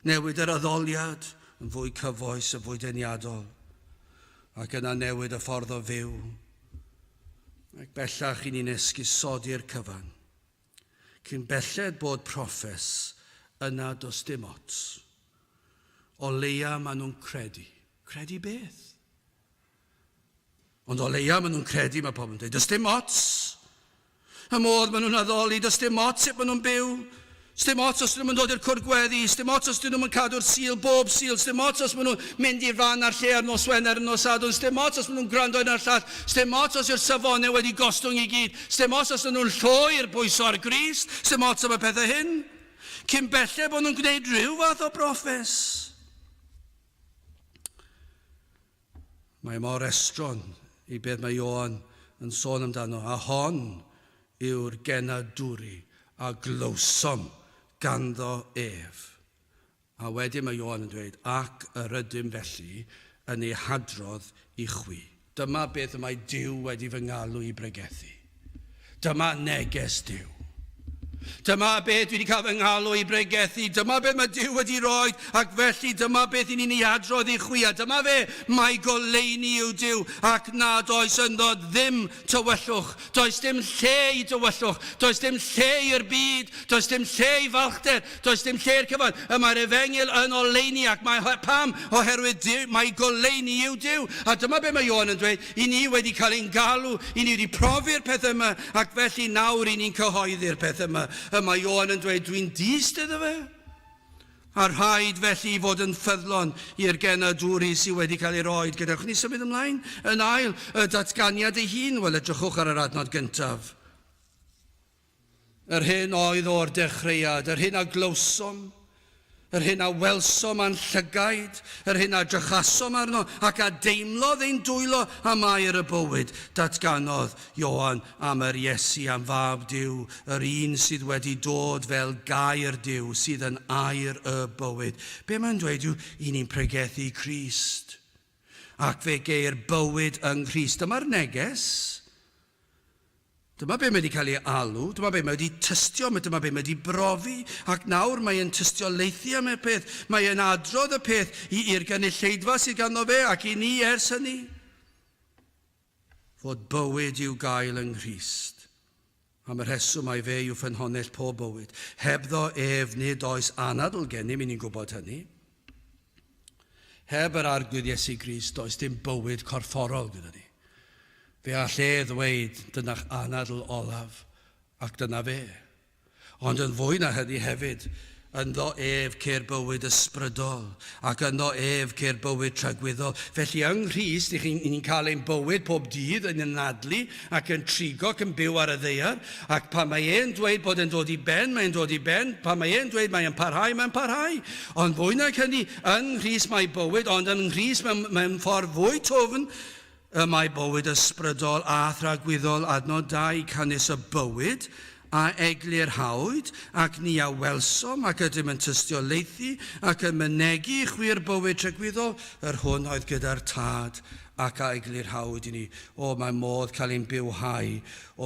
newid yr addoliad yn fwy cyfoes, yn fwy deniadol, ac yna newid y ffordd o fyw. Ac bellach i ni'n esgusodi'r cyfan. Cyn belled bod proffes, yna does dim ots. O leia maen nhw'n credu. Credu beth? Ond o leia maen nhw'n credu, mae pobl yn dweud, does dim ots. Y modd maen nhw'n addoli, does dim ots sut maen nhw'n byw. Sdim ots os dyn nhw'n dod i'r cwrdd gweddi, sdim ots os dyn nhw'n cadw'r Sul bob Sul, sdim ots os maen nhw'n mynd i'r fan a'r lle ar nos Wener a nos Sadwrn, sdim ots os maen nhw'n gwrando un ar llall, sdim ots os yw'r safonau wedi gostwng i gyd, sdim ots os dyn nhw'n llwyr bwyso ar Grist, sdim ots am y pethau hyn. Cyn belled bod nhw'n gwneud rhyw fath o broffes. Mae mor estron i beth mae Ioan yn sôn amdano, a hon yw'r genadwri a glywsom ganddo ef. A wedyn mae Ioan yn dweud, ac yr ydym felly yn ei hadrodd i chwi. Dyma beth y mae Duw wedi fy ngalw i bregethu. Dyma neges Duw. Dyma beth dwi wedi cael fy ngalw i bregethu, dyma beth mae Duw wedi rhoi, ac felly dyma beth i ni'n ei adrodd i chwi, a dyma fe, mae goleuni yw Duw, ac nad oes ynddo ddim tywyllwch. Does dim lle i dywyllwch, does dim lle i'r byd, does dim lle i falchder, Does dim lle i'r cyfan. Y mae'r efengyl yn oleuni ac mae pam? Oherwydd Duw, mae goleuni yw Duw. A dyma be mae Ioan yn dweud, i ni wedi cael ein galw, i ni wedi profi'r pethau yma, ac felly nawr i ni'n cyhoeddi'r pethau yma. Y mae Ioan yn dweud, dwi'n dyst iddo fe. A rhaid felly i fod yn ffyddlon i'r genadwri sydd wedi cael ei roed. Gadewch ni symud ymlaen. Yn ail, y datganiad ei hun. Wel, edrychwch ar yr adnod gyntaf. Yr hyn oedd o'r dechreuad, yr hyn a glywsom, yr hyn a welsom â'n llygaid, yr hyn a drychasom arno, ac a deimlodd ein dwylo am air y bywyd, datganodd Ioan am yr Iesu, am Fab Duw, yr un sydd wedi dod fel gair Duw, sydd yn air y bywyd. Be mae'n dweud yw, i ni'n pregethu Crist, ac fe geir bywyd yng Nghrist. Dyma'r neges. Dyma be mae wedi cael ei alw, dyma be mae wedi tystio, dyma be mae wedi brofi, ac nawr mae e'n tystiolaethu am y peth, mae e'n adrodd y peth i'r gynulleidfa sydd ganddo fe ac i ni ers hynny. Fod bywyd i'w gael yng Nghrist. Am y rheswm mai fe yw ffynhonnell pob bywyd. Hebddo ef nid oes anadl gennym, i ni'n gwybod hynny. Heb yr Arglwydd Iesu Grist, does dim bywyd corfforol gyda ni. Fe all e ddweud, dyna'ch anadl olaf, ac dyna fe. Ond yn fwy na hynny hefyd, ynddo ef ceir bywyd ysbrydol, ac ynddo ef ceir bywyd tragwyddol. Felly yng Nghrist, i chi'n cael ein bywyd pob dydd yn anadlu ac yn trigo ac yn byw ar y ddaear, Ac pan mae e'n dweud bod e'n dod i ben, mae'n dod i ben. Pan mae e'n dweud mae e'n parhau, mae'n parhau. Ond fwy nag hynny, yng Nghrist mae bywyd, ond yng Nghrist mewn, mewn ffordd fwy twfn, y mae bywyd ysbrydol a thragwyddol, adnod 2, canys y bywyd a eglurhawyd, ac ni a welsom, ac ydym yn tystiolaethu, ac yn mynegi i chwi'r bywyd tragwyddol, yr hwn oedd gyda'r Tad, ac a eglurhawyd i ni. O, mae modd cael ein bywhau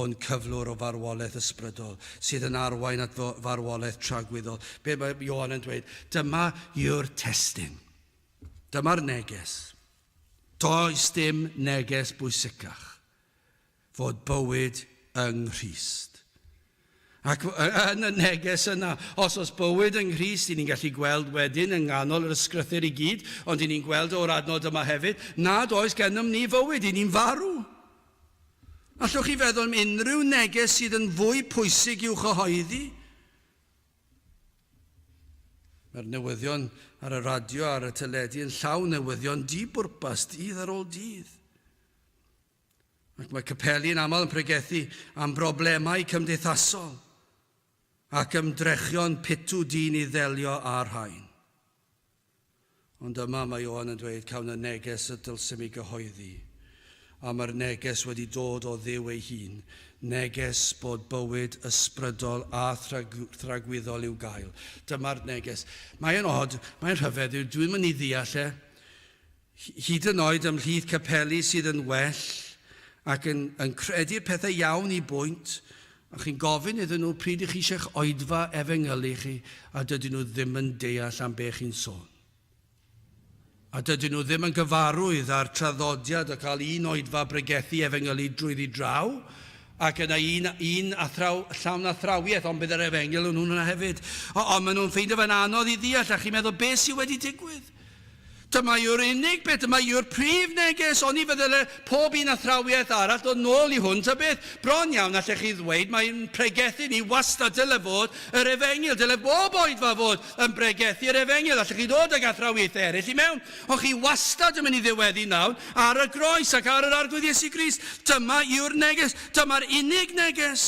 o'n cyflwr o farwolaeth ysbrydol, sydd yn arwain at farwolaeth tragwyddol. Be mae Ioan yn dweud? Dyma yw'r testun. Dyma'r neges. Does dim neges bwysicach fod bywyd yng Nghrist. Ac yn y neges yna, os oes bywyd yng Nghrist, i ni'n gallu gweld wedyn yng nghanol yr ysgrythur i gyd, ond i ni'n gweld o'r adnod yma hefyd, nad oes gennym ni fywyd, i ni'n farw. Allwch chi feddwl am unrhyw neges sydd yn fwy pwysig i'w chyhoeddi? Mae'r newyddion ar y radio ar y teledu yn llawn newyddion di-bwrpas dydd ar ôl dydd. Ac mae capeli yn aml yn pregethu am broblemau cymdeithasol ac ymdrechion pitw dyn i ddelio â'r rhain. Ond yma mae Ioan yn dweud cawn y neges y dylsem ei gyhoeddi, a mae'r neges wedi dod o Dduw ei hun, neges bod bywyd ysbrydol a thragwyddol i'w gael. Dyma'r neges. Mae'n od, mae'n rhyfedd, dwi'n mynd i ddeall e. Hyd yn oed ymhlith capeli sydd yn well ac yn, yn credu'r pethau iawn i bwynt, a chi'n gofyn iddyn nhw pryd i chi eisiau'ch oedfa efengylu chi, a dydyn nhw ddim yn deall am be chi'n sôn. A dydyn nhw ddim yn gyfarwydd â'r traddodiad o cael un oedfa bregethu efengylu drwyddi draw, ac yna un, un athraw, llawn athrawiaeth, ond bydd yr efengyl yn hwnna hefyd. Ond maen nhw'n ffeindio fe'n anodd i ddeall, a chi'n meddwl, beth sydd wedi digwydd? Dyma yw'r unig beth, dyma yw'r prif neges, oni fyddele pob un athrawiaeth arall dod nôl i hwn, ta beth, bron iawn allech chi ddweud, mae'n pregethu ni wastad dyle fod yr efengyl, dyle bob oedfa fod yn bregethu yr efengyl, allech chi ddod ag athrawiaethau eraill i mewn, ond chi wastad yn mynd i ddiweddu nawr ar y groes ac ar yr Arglwydd Iesu Grist. Dyma yw'r neges, dyma'r unig neges.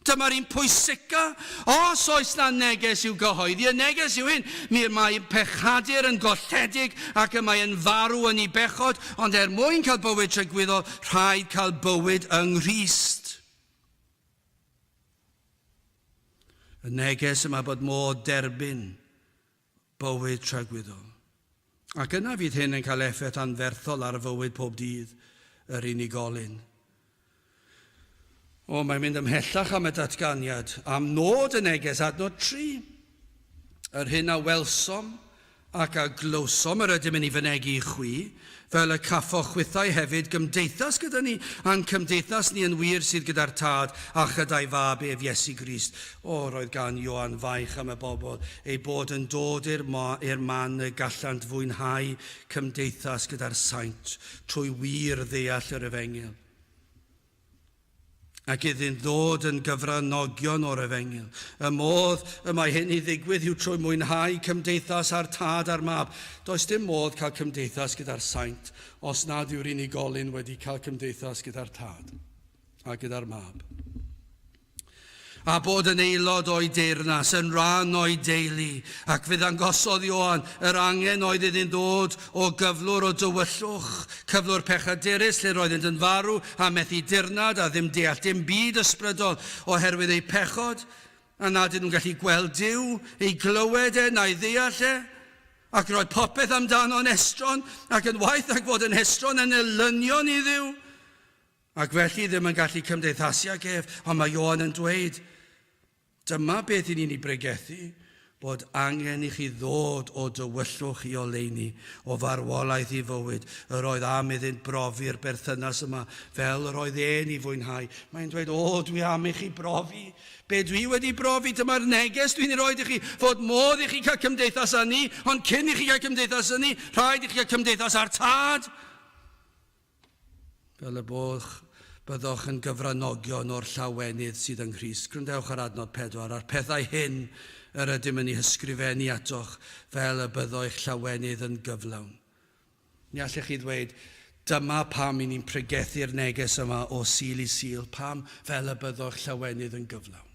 Dyma'r un pwysica. Os oes 'na neges i'w gyhoeddi, y neges yw hyn, mi y mae pechadur yn golledig ac y mae yn farw yn ei bechod, ond er mwyn cael bywyd tragwyddol, rhaid cael bywyd yng Nghrist. Y neges yma bod modd derbyn bywyd tragwyddol. Ac yna fydd hyn yn cael effaith anferthol ar fywyd pob dydd yr unigolyn. O, mae'n mynd ymhellach am y datganiad, am nod y neges, adnod 3. Yr hyn a welsom ac a glywsom yr ydym yn ei fynegi i chwi, fel y caffoch chwithau hefyd gymdeithas gyda ni, a'n cymdeithas ni yn wir sydd gyda'r Tad a chyda'i Fab ef Iesu Grist. O, roedd gan Ioan faich am y bobl, eu bod yn dod i'r i'r man y gallant fwynhau cymdeithas gyda'r saint trwy wir ddeall yr efengyl. Ac iddynt ddod yn gyfranogion o'r efengyl. Y modd y mae hyn i ddigwydd yw trwy mwynhau cymdeithas â'r Tad a'r Mab. Does dim modd cael cymdeithas gyda'r saint os nad yw'r unigolyn wedi cael cymdeithas gyda'r Tad a gyda'r Mab. A bod yn aelod o'i deyrnas, yn rhan o'i deulu, ac fe ddangosodd Ioan yr angen oedd iddynt ddod o gyflwr o dywyllwch, cyflwr pechadurus lle roeddynt yn farw a methu dirnad a ddim deall dim byd ysbrydol oherwydd eu pechod, a nad ydyn nhw'n gallu gweld Duw, ei glywed e na'i ddeall e. Ac roedd popeth amdano'n estron, ac yn waeth nag fod yn estron, yn elynion i Dduw. Ac felly ddim yn gallu cymdeithasu ag ef, ond mae Ioan yn dweud, Dyma beth i ni'n ei bregethu, bod angen i chi ddod o dywyllwch i oleuni, o farwolaeth i fywyd. Yr oedd am iddynt brofi'r berthynas yma fel yr oedd e'n ei fwynhau. Mae'n dweud, O, dwi am i chi brofi be dwi wedi brofi, dyma'r neges dwi'n ei roed i chi, fod modd i chi cael cymdeithas â ni, ond cyn i chi gael cymdeithas â ni, rhaid i chi gael cymdeithas â'r Tad. Fel y boch, byddwch yn gyfranogion o'r llawenydd sydd yng Nghrist. Gwrandewch ar adnod 4, A'r pethau hyn yr ydym yn eu hysgrifennu atoch, fel y byddo eich llawenydd yn gyflawn. Ni allech chi ddweud, Dyma pam i ni'n pregethu'r neges yma o Sul i Sul, pam? Fel y byddo eich llawenydd yn gyflawn.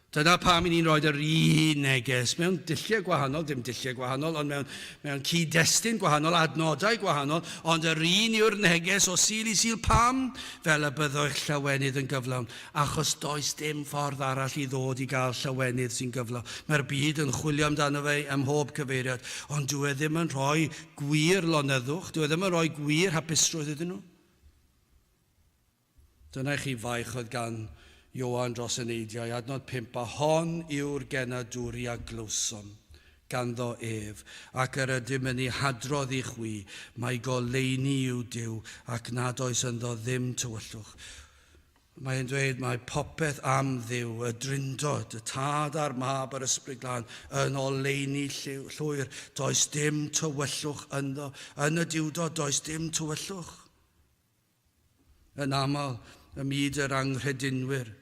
Dyna pam i ni'n rhoi yr un neges mewn dulliau gwahanol, dim dulliau gwahanol, ond mewn, mewn cyd-destun gwahanol, adnodau gwahanol, ond yr un yw'r neges o Sul i Sul. Pam? Fel y byddo eich llawenydd yn gyflawn. Achos does dim ffordd arall i ddod i gael llawenydd sy'n gyflawn. Mae'r byd yn chwilio amdano fe ym mhob cyfeiriad, ond dyw e ddim yn rhoi gwir lonyddwch, dyw e ddim yn rhoi gwir hapusrwydd iddyn nhw. Dyna i chi faich oedd gan Ioan dros eneidiau, adnod 5, A hon yw'r genadwri a glywsom ganddo ef, ac yr ydym yn ei hadrodd i chwi, mai goleuni yw Duw, ac nad oes ynddo ddim tywyllwch. Mae e'n dweud mae popeth am Dduw, y Drindod, y Tad a'r Mab a'r Ysbryd Glân, yn oleuni llwyr. Does dim tywyllwch ynddo. Yn y Duwdod, does dim tywyllwch. Yn aml, ym myd yr anghredinwyr,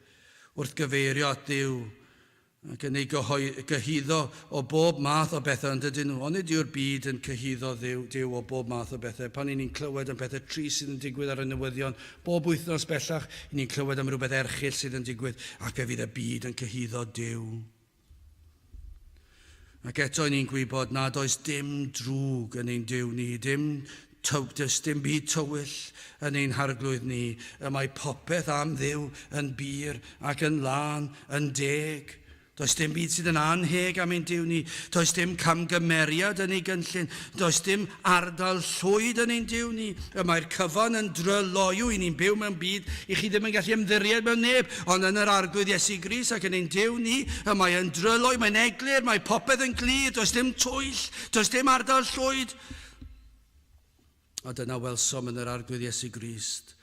wrth gyfeirio at Dduw ac yn ei gyhuddo o bob math o bethau, ond ydyn nhw? Onid yw'r byd yn cyhuddo Dduw, Duw o bob math o bethau? Pan 'y ni'n clywed am pethau trist sydd yn digwydd ar y newyddion, bob wythnos bellach, 'y ni'n clywed am rywbeth erchyll sydd yn digwydd, ac fe fydd y byd yn cyhuddo Duw. Ac eto i ni'n gwybod nad oes dim drwg yn ein Duw ni, dim does dim byd tywyll yn ein harglwydd ni. Y mae popeth am Dduw yn bur ac yn lân, yn deg. Does dim byd sydd yn annheg am ein Duw ni. Does dim camgymeriad yn ei gynllun. Does dim ardal llwyd yn ein Duw ni. Y mae'r cyfan yn dryloyw. I ni'n byw mewn byd i chi ddim yn gallu ymddiried mewn neb, ond yn yr Arglwydd Iesu Grist ac yn ein Duw ni, y mae yn dryloyw, mae'n eglur, mae popeth yn glir, does dim twyll, does dim ardal llwyd. A dyna welsom yn yr Arglwydd Iesu Grist.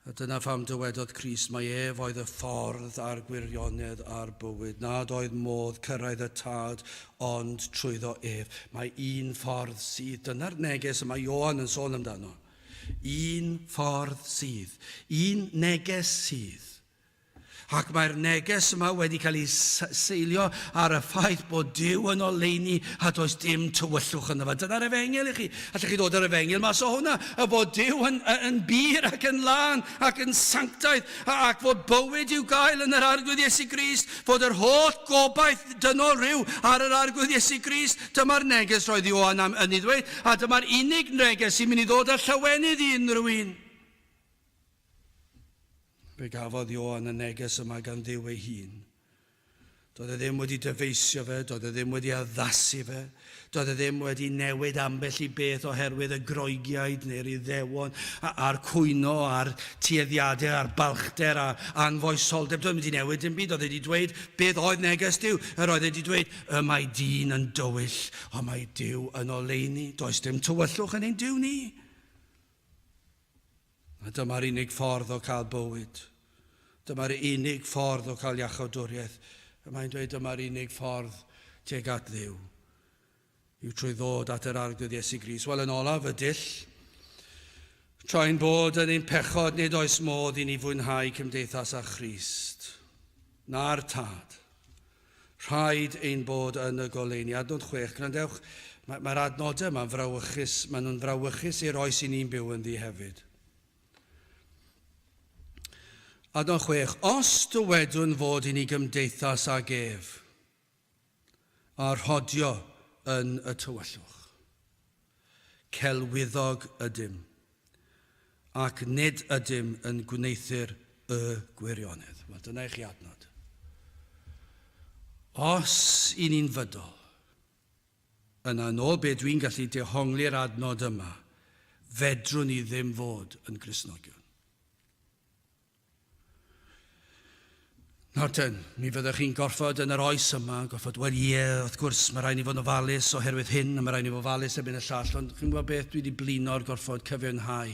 A dyna pham dywedodd Crist mai ef oedd y ffordd a'r gwirionedd a'r bywyd, nad oedd modd cyrraedd y Tad ond trwyddo ef. Mae un ffordd sydd. Dyna'r neges y mae Ioan yn sôn amdano. Un ffordd sydd. Un neges sydd. Ac mae'r neges yma wedi cael ei seilio ar y ffaith bod Duw yn oleuni a does dim tywyllwch ynddo fe. Dyna'r efengyl i chi. Allech chi ddod yr efengyl mas o hwnna, y bod Duw yn, yn bur ac yn lân ac yn sanctaidd, ac fod bywyd i'w gael yn yr Arglwydd Iesu Grist, fod yr holl gobaith dynol rhyw ar yr Arglwydd Iesu Grist. Dyma'r neges roedd Ioan am yn ei ddweud, a dyma'r unig neges sy'n mynd i ddod â llawenydd i unrhyw un. Fe gafodd Ioan y neges yma gan Dduw ei hun. Doedd e ddim wedi dyfeisio fe, doedd e ddim wedi addasu fe, doedd e ddim wedi newid ambell i beth oherwydd y Groegiaid neu'r Iddewon a'r cwyno a'r tueddiadau a'r balchder a anfoesoldeb. Doedd e wedi newid dim byd, oedd e wedi dweud beth oedd neges Duw. Yr oedd e wedi dweud, y mae dyn yn dywyll, ond mae Duw yn oleuni. Does dim tywyllwch yn ein Duw ni. A dyma'r unig ffordd o cael bywyd. Dyma'r unig ffordd o cael iachawdwriaeth. Y mae'n dweud dyma'r unig ffordd tuag at Dduw. Yw trwy ddod at yr Arglwydd Iesu Grist. Wel, yn olaf, y dull. Tra'n bod yn ein pechod, nid oes modd i ni fwynhau cymdeithas â Christ. Na'r Tad. Rhaid ein bod yn y goleuni. Adnod 6, gwrandewch, mae'r mae adnodau yma'n frawychus, maen nhw'n frawychus i'r oes i ni'n byw ynddi hefyd. Adnod 6, os dywedwn fod i ni gymdeithas ag ef, a rhodio yn y tywyllwch, celwyddog ydym, ac nid ydym yn gwneuthur y gwirionedd. Wel, dyna i chi adnod. Os i ni'n fydol, yna yn ôl be dwi'n gallu dehongli'r adnod yma, fedrwn ni ddim fod yn Gristnogion. Nawr ten, mi fyddech chi'n gorfod yn yr oes yma, gorfod, wel ie, wrth gwrs, mae rhaid ni fod yn ofalus oherwydd hyn, a mae rhaid ni fod ofalus erbyn y llall, ond chi'n gwybod beth, dwi wedi blino ar gorfod cyfiawnhau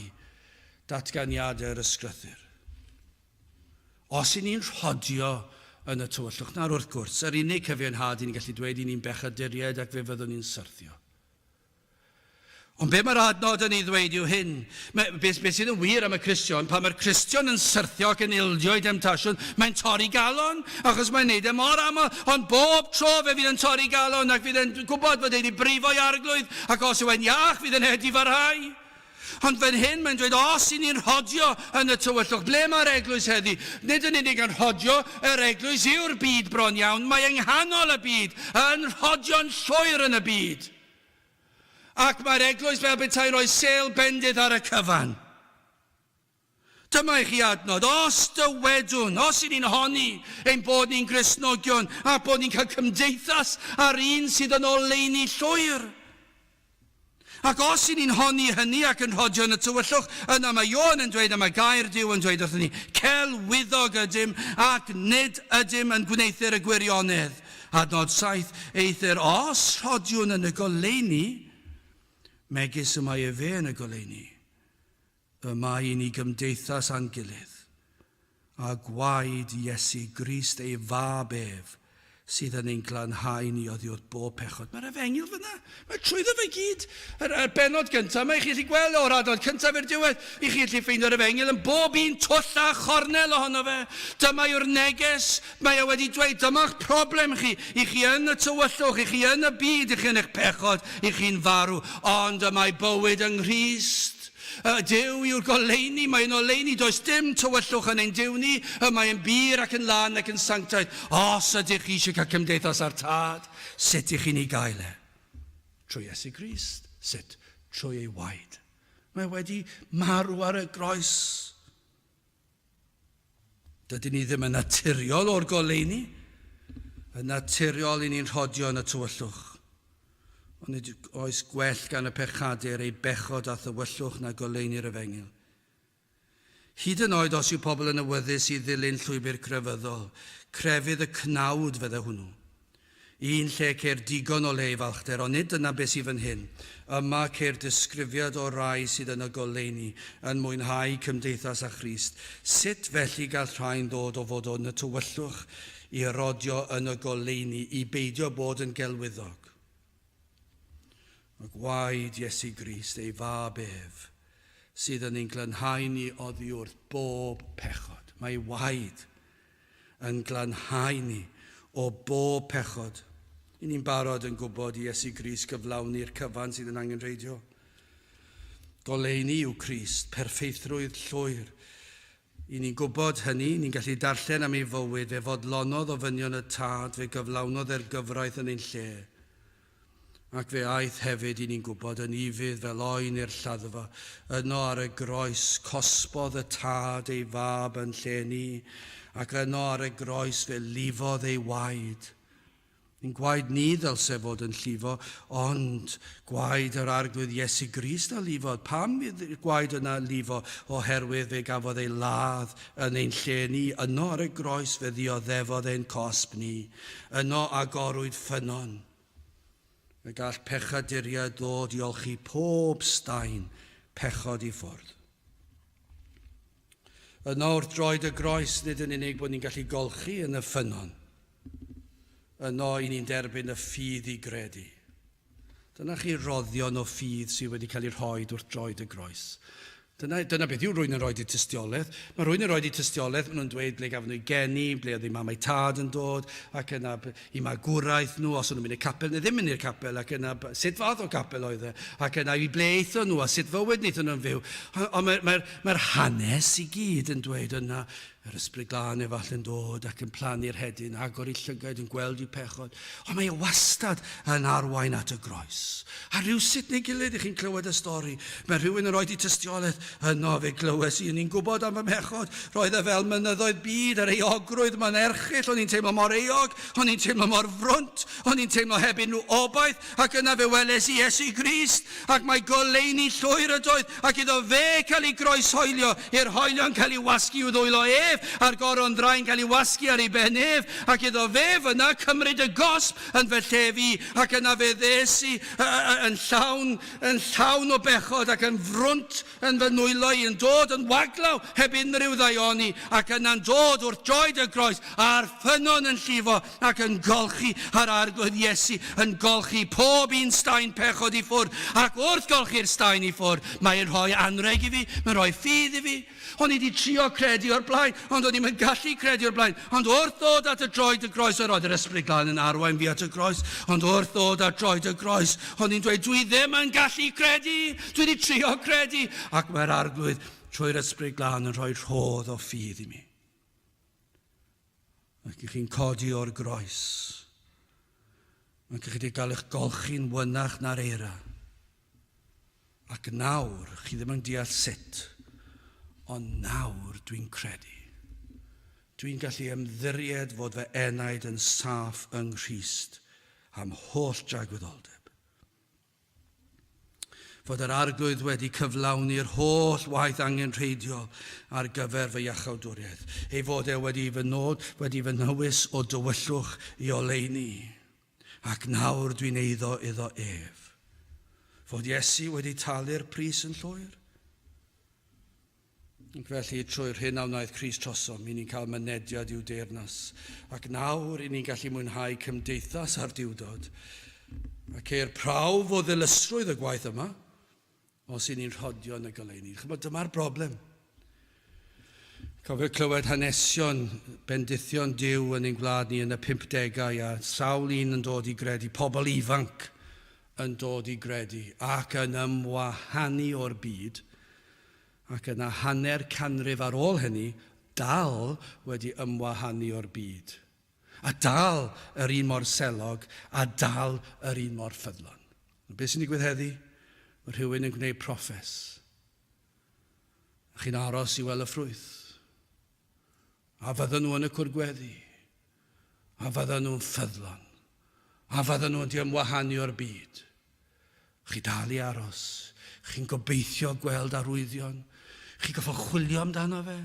datganiadau'r ysgrythur. Os i ni'n rhodio yn y tywyllwch, nawr wrth gwrs, yr unig cyfiawnhad i ni'n gallu dweud i ni'n bechaduriaid ac fe fyddwn ni'n syrthio. Ond be mae'r adnod yn ei ddweud yw hyn. Mae, beth, beth sydd yn wir am y Cristion, pan mae'r Cristion yn syrthio ac yn ildio i demtasiwn, mae'n torri galon, achos mae'n neud e mor aml. Ond bob tro fe fydd yn torri galon ac fydd yn gwybod fod e wedi brifo i arglwydd, ac os yw e'n iach fydd yn edifarhau. Ond fan hyn mae'n dweud, os i ni'n rhodio yn y tywyllwch, ble mae'r eglwys heddi? Nid yn unig yn rhodio, yr eglwys yw'r byd bron iawn, mae yng nghanol y byd, yn rhodio'n llwyr yn y byd. Ac mae'r eglwys fel petai'n rhoi sêl bendith ar y cyfan. Dyma i chi adnod, os dywedwn, os i ni'n honni ein bod ni'n Gristnogion a bod ni'n cael cymdeithas â'r un sydd yn oleuni llwyr, ac os i ni'n honni hynny ac yn rhodio yn y tywyllwch, yna mae Ioan yn dweud a mae gair Duw yn dweud wrthyn ni, celwyddog ydym ac nid ydym yn gwneuthur y gwirionedd. Adnod 7, Eithr os rhodiwn yn y goleuni, megis y mae efe yn y goleuni, y mae i ni gymdeithas â'n gilydd, a gwaed Iesu Grist ei Fab ef, sydd yn ein glanhau ni oddi wrth bob pechod. Mae'r efengyl fyna. Mae trwyddo fe gyd. Yr, yr bennod gyntaf, mae chi allu gweld o'r adnod cyntaf i'r diwedd, i chi allu ffeindio'r efengyl yn bob un twll a chornel ohono fe. Dyma yw'r neges. Mae e wedi dweud, dyma'ch problem chi, i chi yn y tywyllwch, i chi yn y byd, i chi yn eich pechod, i chi'n farw, ond y mae bywyd yng Nghrist. Y Duw yw'r goleuni, mae'n oleuni, does dim tywyllwch yn ein Duw ni, y mae'n bur ac yn lân ac yn sanctaidd. Os ydych chi eisiau cael cymdeithas â'r Tad, sut ych chi'n ei gael e? Trwy Iesu Grist. Sut? Trwy ei waed. Mae wedi marw ar y groes. Dydyn ni ddim yn naturiol o'r goleuni. Yn naturiol i ni'n rhodio yn y tywyllwch. Ond nid oes gwell gan y pechadur ei bechod a thywyllwch na goleuni'r efengyl. Hyd yn oed os yw pobl yn awyddus i ddilyn llwybr crefyddol, crefydd y cnawd fydde hwnnw. Un lle ceir digon o le i falchder, ond nid dyna beth sydd fan hyn. Yma ceir disgrifiad o rai sydd yn y goleuni, yn mwynhau cymdeithas â Christ. Sut felly gall rhain ddod o fod yn y tywyllwch i rodio yn y goleuni, i beidio bod yn gelwyddog? Mae gwaed Iesu Grist, ei Fab ef, sydd yn ein glanhau ni oddi wrth bob pechod. Mae ei waed yn glanhau ni o bob pechod. I ni'n barod yn gwybod i Iesu Grist gyflawni'r cyfan sydd yn angenrheidiol. Goleuni yw Crist, perffeithrwydd llwyr. I ni'n gwybod hynny, ni'n gallu darllen am ei fywyd, fe fodlonodd ofynion y Tad, fe gyflawnodd e'r gyfraith yn ein lle. Ac fe aeth hefyd, i ni'n gwybod, yn ufudd fel oen i'r lladdfa. Yno ar y groes, cosbodd y Tad ei Fab yn lle ni, ac yno ar y groes fe lifodd ei waed. Ein gwaed ni ddylse fod yn llifo, ond gwaed yr Arglwydd Iesu Grist a lifodd. Pam i'r gwaed yna lifo? Oherwydd fe gafodd ei ladd yn ein lle ni. Yno ar y groes fe ddioddefodd ein cosb ni. Yno agorwyd ffynnon. Y gall pechaduriaid ddod i olchi pob staen pechod i ffwrdd. Yno wrth droed y groes, nid yn unig bod ni'n gallu golchi yn y ffynnon, yno i ni'n derbyn y ffydd i gredu. Dyna chi roddion o ffydd sydd wedi cael ei rhoi wrth droed y groes. Dyna, dyna beth yw rwy'n yn rhoi eu tystiolaeth. Mae rwy'n yn rhoi eu tystiolaeth, maen nhw'n dweud ble gafon nhw eu geni, ble oedd eu mam a'u tad yn dod, ac yna i magwraeth nhw, os o'n nhw'n mynd i'r capel neu ddim mynd i'r capel, ac yna sut fath o gapel oedd e, ac yna i ble aethon nhw a sut fywyd wnaethon nhw'n fyw. Ond mae'r mae, mae hanes i gyd yn dweud yna, Yr Ysbryd Glân efallai'n dod ac yn plannu'r hedyn, agor eu llygaid, yn gweld eu pechod. Ond mae e wastad yn arwain at y groes. A rhywsut neu gilydd, i chi'n clywed y stori, mae rhywun yn rhoi di tystiolaeth, yno fe glywes i, o'n i'n gwybod am fy mhechod, roedd e fel mynyddoedd byd, yr euogrwydd ma'n erchyll, o'n i'n teimlo mor euog, o'n i'n teimlo mor frwnt, o'n i'n teimlo heb unrhyw obaith, Ac yna fe weles i Iesu Grist, ac mai goleuni llwyr ydoedd, ac iddo fe cael ei groeshoelio, i'r hoelion cael ei wasgu i'w ddwylo ef, a'r goron ddrain cael ei wasgu ar ei ben ef, ac iddo fe fyna cymryd y gosb yn fy lle fi, ac yna fe ddes i yn llawn, yn llawn o bechod, ac yn frwnt yn fy nwylo i, yn dod yn waglaw heb unrhyw ddaioni, ac yna'n dod wrth droed y groes, a'r ffynnon yn llifo, ac yn golchi yr Arglwydd Iesu, yn golchi pob un staen pechod i ffwrdd, ac wrth golchi'r staen i ffwrdd, mae'n rhoi anrheg i fi, mae'n rhoi ffydd i fi. O'n i wedi trio credu o'r blaen, ond o'n i'm yn gallu credu o'r blaen. Ond wrth ddod at y droed y groes, yr oedd yr Ysbryd Glân yn arwain fi at y groes, ond wrth ddod at droed y groes, o'n i'n dweud, dwi ddim yn gallu credu, dwi wedi trio credu, ac mae'r Arglwydd trwy'r Ysbryd Glân yn rhoi rhodd o ffydd i mi. Ac i chi'n codi o'r groes. Ac i chi wedi cael eich golchi'n wynach na'r eira. Ac nawr, chi ddim yn deall sut, ond nawr dwi'n credu. Dwi'n gallu ymddiried fod fy enaid yn saff yng Nghrist am holl dragwyddoldeb. Fod yr Arglwydd wedi cyflawni'r holl waith angenrheidiol ar gyfer fy iachawdwriaeth. Ei fod e wedi fy nod, wedi fy nhywys o dywyllwch i oleuni. Ac nawr dwi'n eiddo iddo ef. Fod Iesu wedi talu'r pris yn llwyr. Ac felly, trwy'r hyn a wnaeth Crist trosom, i ni'n cael mynediad i'w deyrnas. Ac nawr, i ni'n gallu mwynhau cymdeithas â'r Duwdod. Ac ceir prawf o ddilysrwydd y gwaith yma, os i ni'n rhodio yn y goleuni. Chymod, dyma'r broblem. Cofio clywed hanesion bendithion Duw yn ein gwlad ni yn y 50au a sawl un yn dod i gredu, pobl ifanc yn dod i gredu ac yn ymwahanu o'r byd, ac yna hanner canrif ar ôl hynny, dal wedi ymwahanu o'r byd. A dal yr un mor selog, a dal yr un mor ffyddlon. Beth sy'n digwydd heddi? Mae rhywun yn gwneud proffes. A chi'n aros i weld y ffrwyth. A fydden nhw yn y cwr gweddi? A fydden nhw'n ffyddlon? A fydden nhw'n di ymwahanu o'r byd? Chi dal i aros. Chi'n gobeithio gweld arwyddion. Chi'n goffo chwilio amdano fe.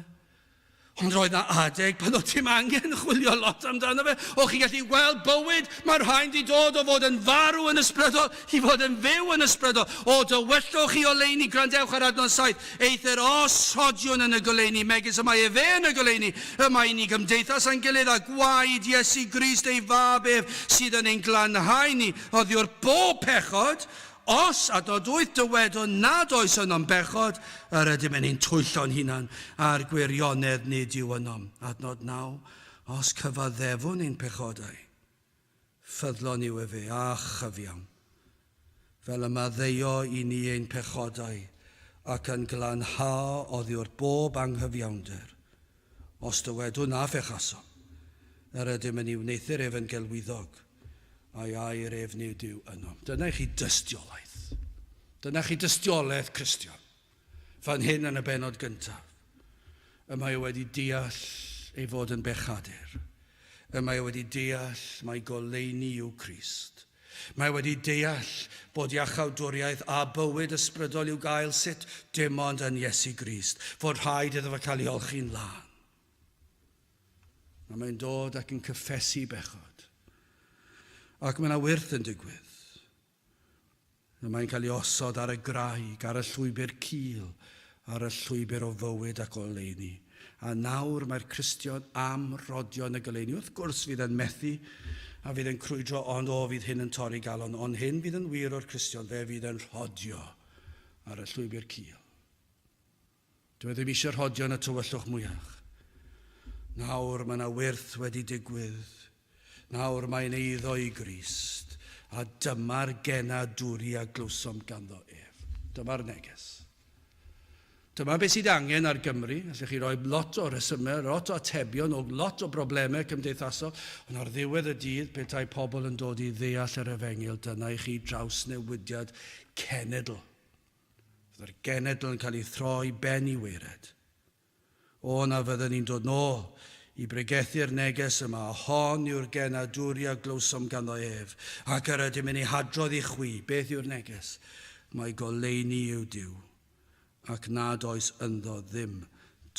Ond roedd na adeg pan oedd ti'n angen chwilio lot amdano fe. O chi'n gallu gweld bywyd, mae'r rhain di dod o fod yn farw yn ysbrydol i fod yn fyw yn ysbrydol. O dywyllwch i oleuni, gwrandewch ar adnod 7. Eithr os rhodiwn yn y goleuni, megis y mae efe yn y goleuni, y mae i ni gymdeithas â'n gilydd, a gwaed Iesu Grist ei fab ef sydd yn ein glanhau ni oddiwrth bob pechod. Os, adnod 8, dywedwn nad oes ynom bechod, yr ydym yn ein twyllo'n hunan, a'r gwirionedd nid yw ynom. Adnod 9, os cyfaddefwn ein pechodau, ffyddlon yw efe, a chyfiawn, fel y maddeuo i ni ein pechodau, ac yn glanhao oddiwrth bob anghyfiawnder. Os dywedwn na phechasom, yr ydym yn ei wneuthur ef yn gelwyddog, a'i air ef nid yw ynom. Dyna i chi dystiolaeth. Dyna chi dystiolaeth Cristion. Fan hyn yn y bennod gyntaf. Y mae o wedi deall ei fod yn bechadur. Y mae o wedi deall mai goleuni yw Crist. Mae wedi deall bod iachawdwriaeth a bywyd ysbrydol i'w gael sut dim ond yn Iesu Grist, fod rhaid iddo fe cael ei olchi'n lân. A mae'n dod ac yn cyffesu bechod. Ac mae yna wyrth yn digwydd. A mae'n cael ei osod ar y graig, ar y llwybr cul, ar y llwybr o fywyd ac oleuni. A nawr mae'r Cristion am rodio yn y goleuni. Wrth gwrs fydd e'n methu a fydd e'n crwydro, ond o, fydd hyn yn torri galon. Ond hyn fydd yn wir o'r Cristion, fe fydd e'n rhodio ar y llwybr cul. Dw i ddim eisiau rhodio yn y tywyllwch mwyach. Nawr mae yna wyrth wedi digwydd. Nawr mae'n eiddo i Grist. A dyma'r genadwri a glywsom ganddo ef. Dyma'r neges. Dyma beth sydd angen ar Gymru. Allwch chi roi lot o resymau, lot o atebion, o lot o broblemau cymdeithasol, ond ar ddiwedd y dydd, petai pobl yn dod i ddeall yr efengyl, dyna i chi drawsnewidiad cenedl. Fydda'r genedl yn cael ei throi ben i waered. O, na fydden ni'n dod nôl i bregethu'r neges yma, hon yw'r genadwri a glywsom ganddo ef, ac yr ydym yn ei hadrodd i chwi. Beth yw'r neges? Mae goleuni yw Duw, ac nad oes ynddo ddim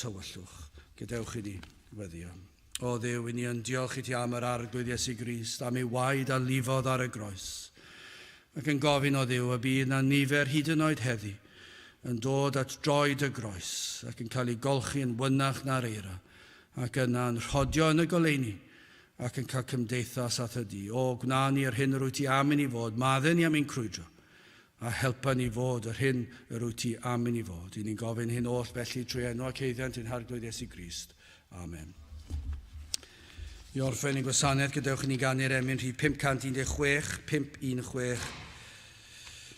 tywyllwch. Gadewch i ni weddio. O Dduw, i ni yn diolch i ti am yr Arglwydd Iesu Grist, am ei waed a lifodd ar y groes. Ac yn gofyn, o Dduw, y bydd na nifer hyd yn oed heddi yn dod at droed y groes ac yn cael eu golchi yn wynach na'r eira, ac yna yn rhodio yn y goleuni ac yn cael cymdeithas â thydi. O, gwna ni yr hyn yr wyt ti am i ni fod, madde ni am ein crwydro, a helpa ni fod yr hyn yr wyt ti am i ni fod. I ni'n gofyn hyn oll felly trwy enw ac haeddiant ein Harglwydd Iesu Grist. Amen. I orffen ein gwasanaeth, gadewch i ni ganu'r emyn rhif 516, 516.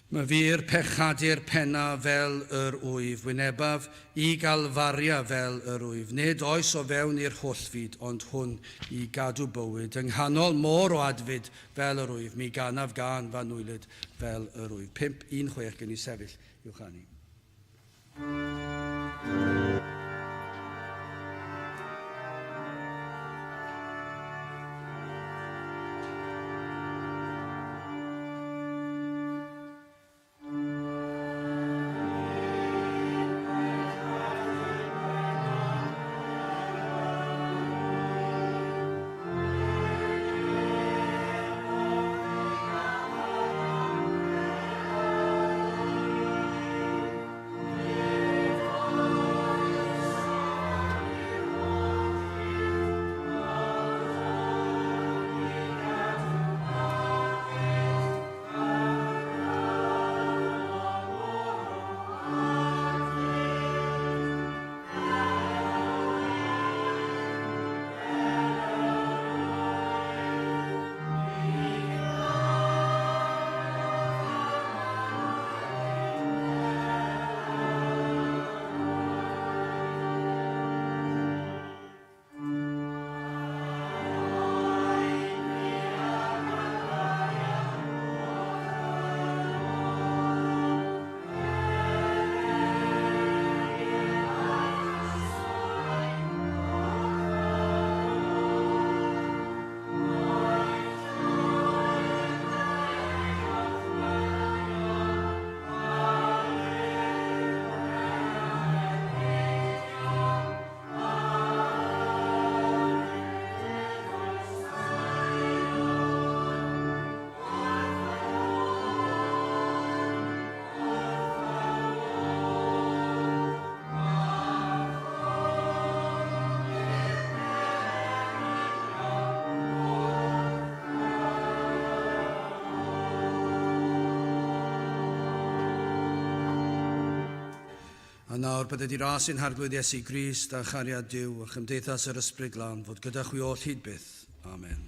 Mae fi'r pechadur penna fel yr wyf, wynebaf i Galfaria fel yr wyf. Nid oes o fewn i'r holl fyd, ond hwn i gadw bywyd. Yng nghanol môr o adfyd fel yr wyf, mi ganaf gân f'anwylyd fel yr wyf. 5, 1, 6, gen i sefyll i'w chanu. A nawr bydded i ras ein Harglwydd Iesu Grist a chariad Duw a chymdeithas yr Ysbryd Glân fod gyda chwi oll hyd byth. Amen.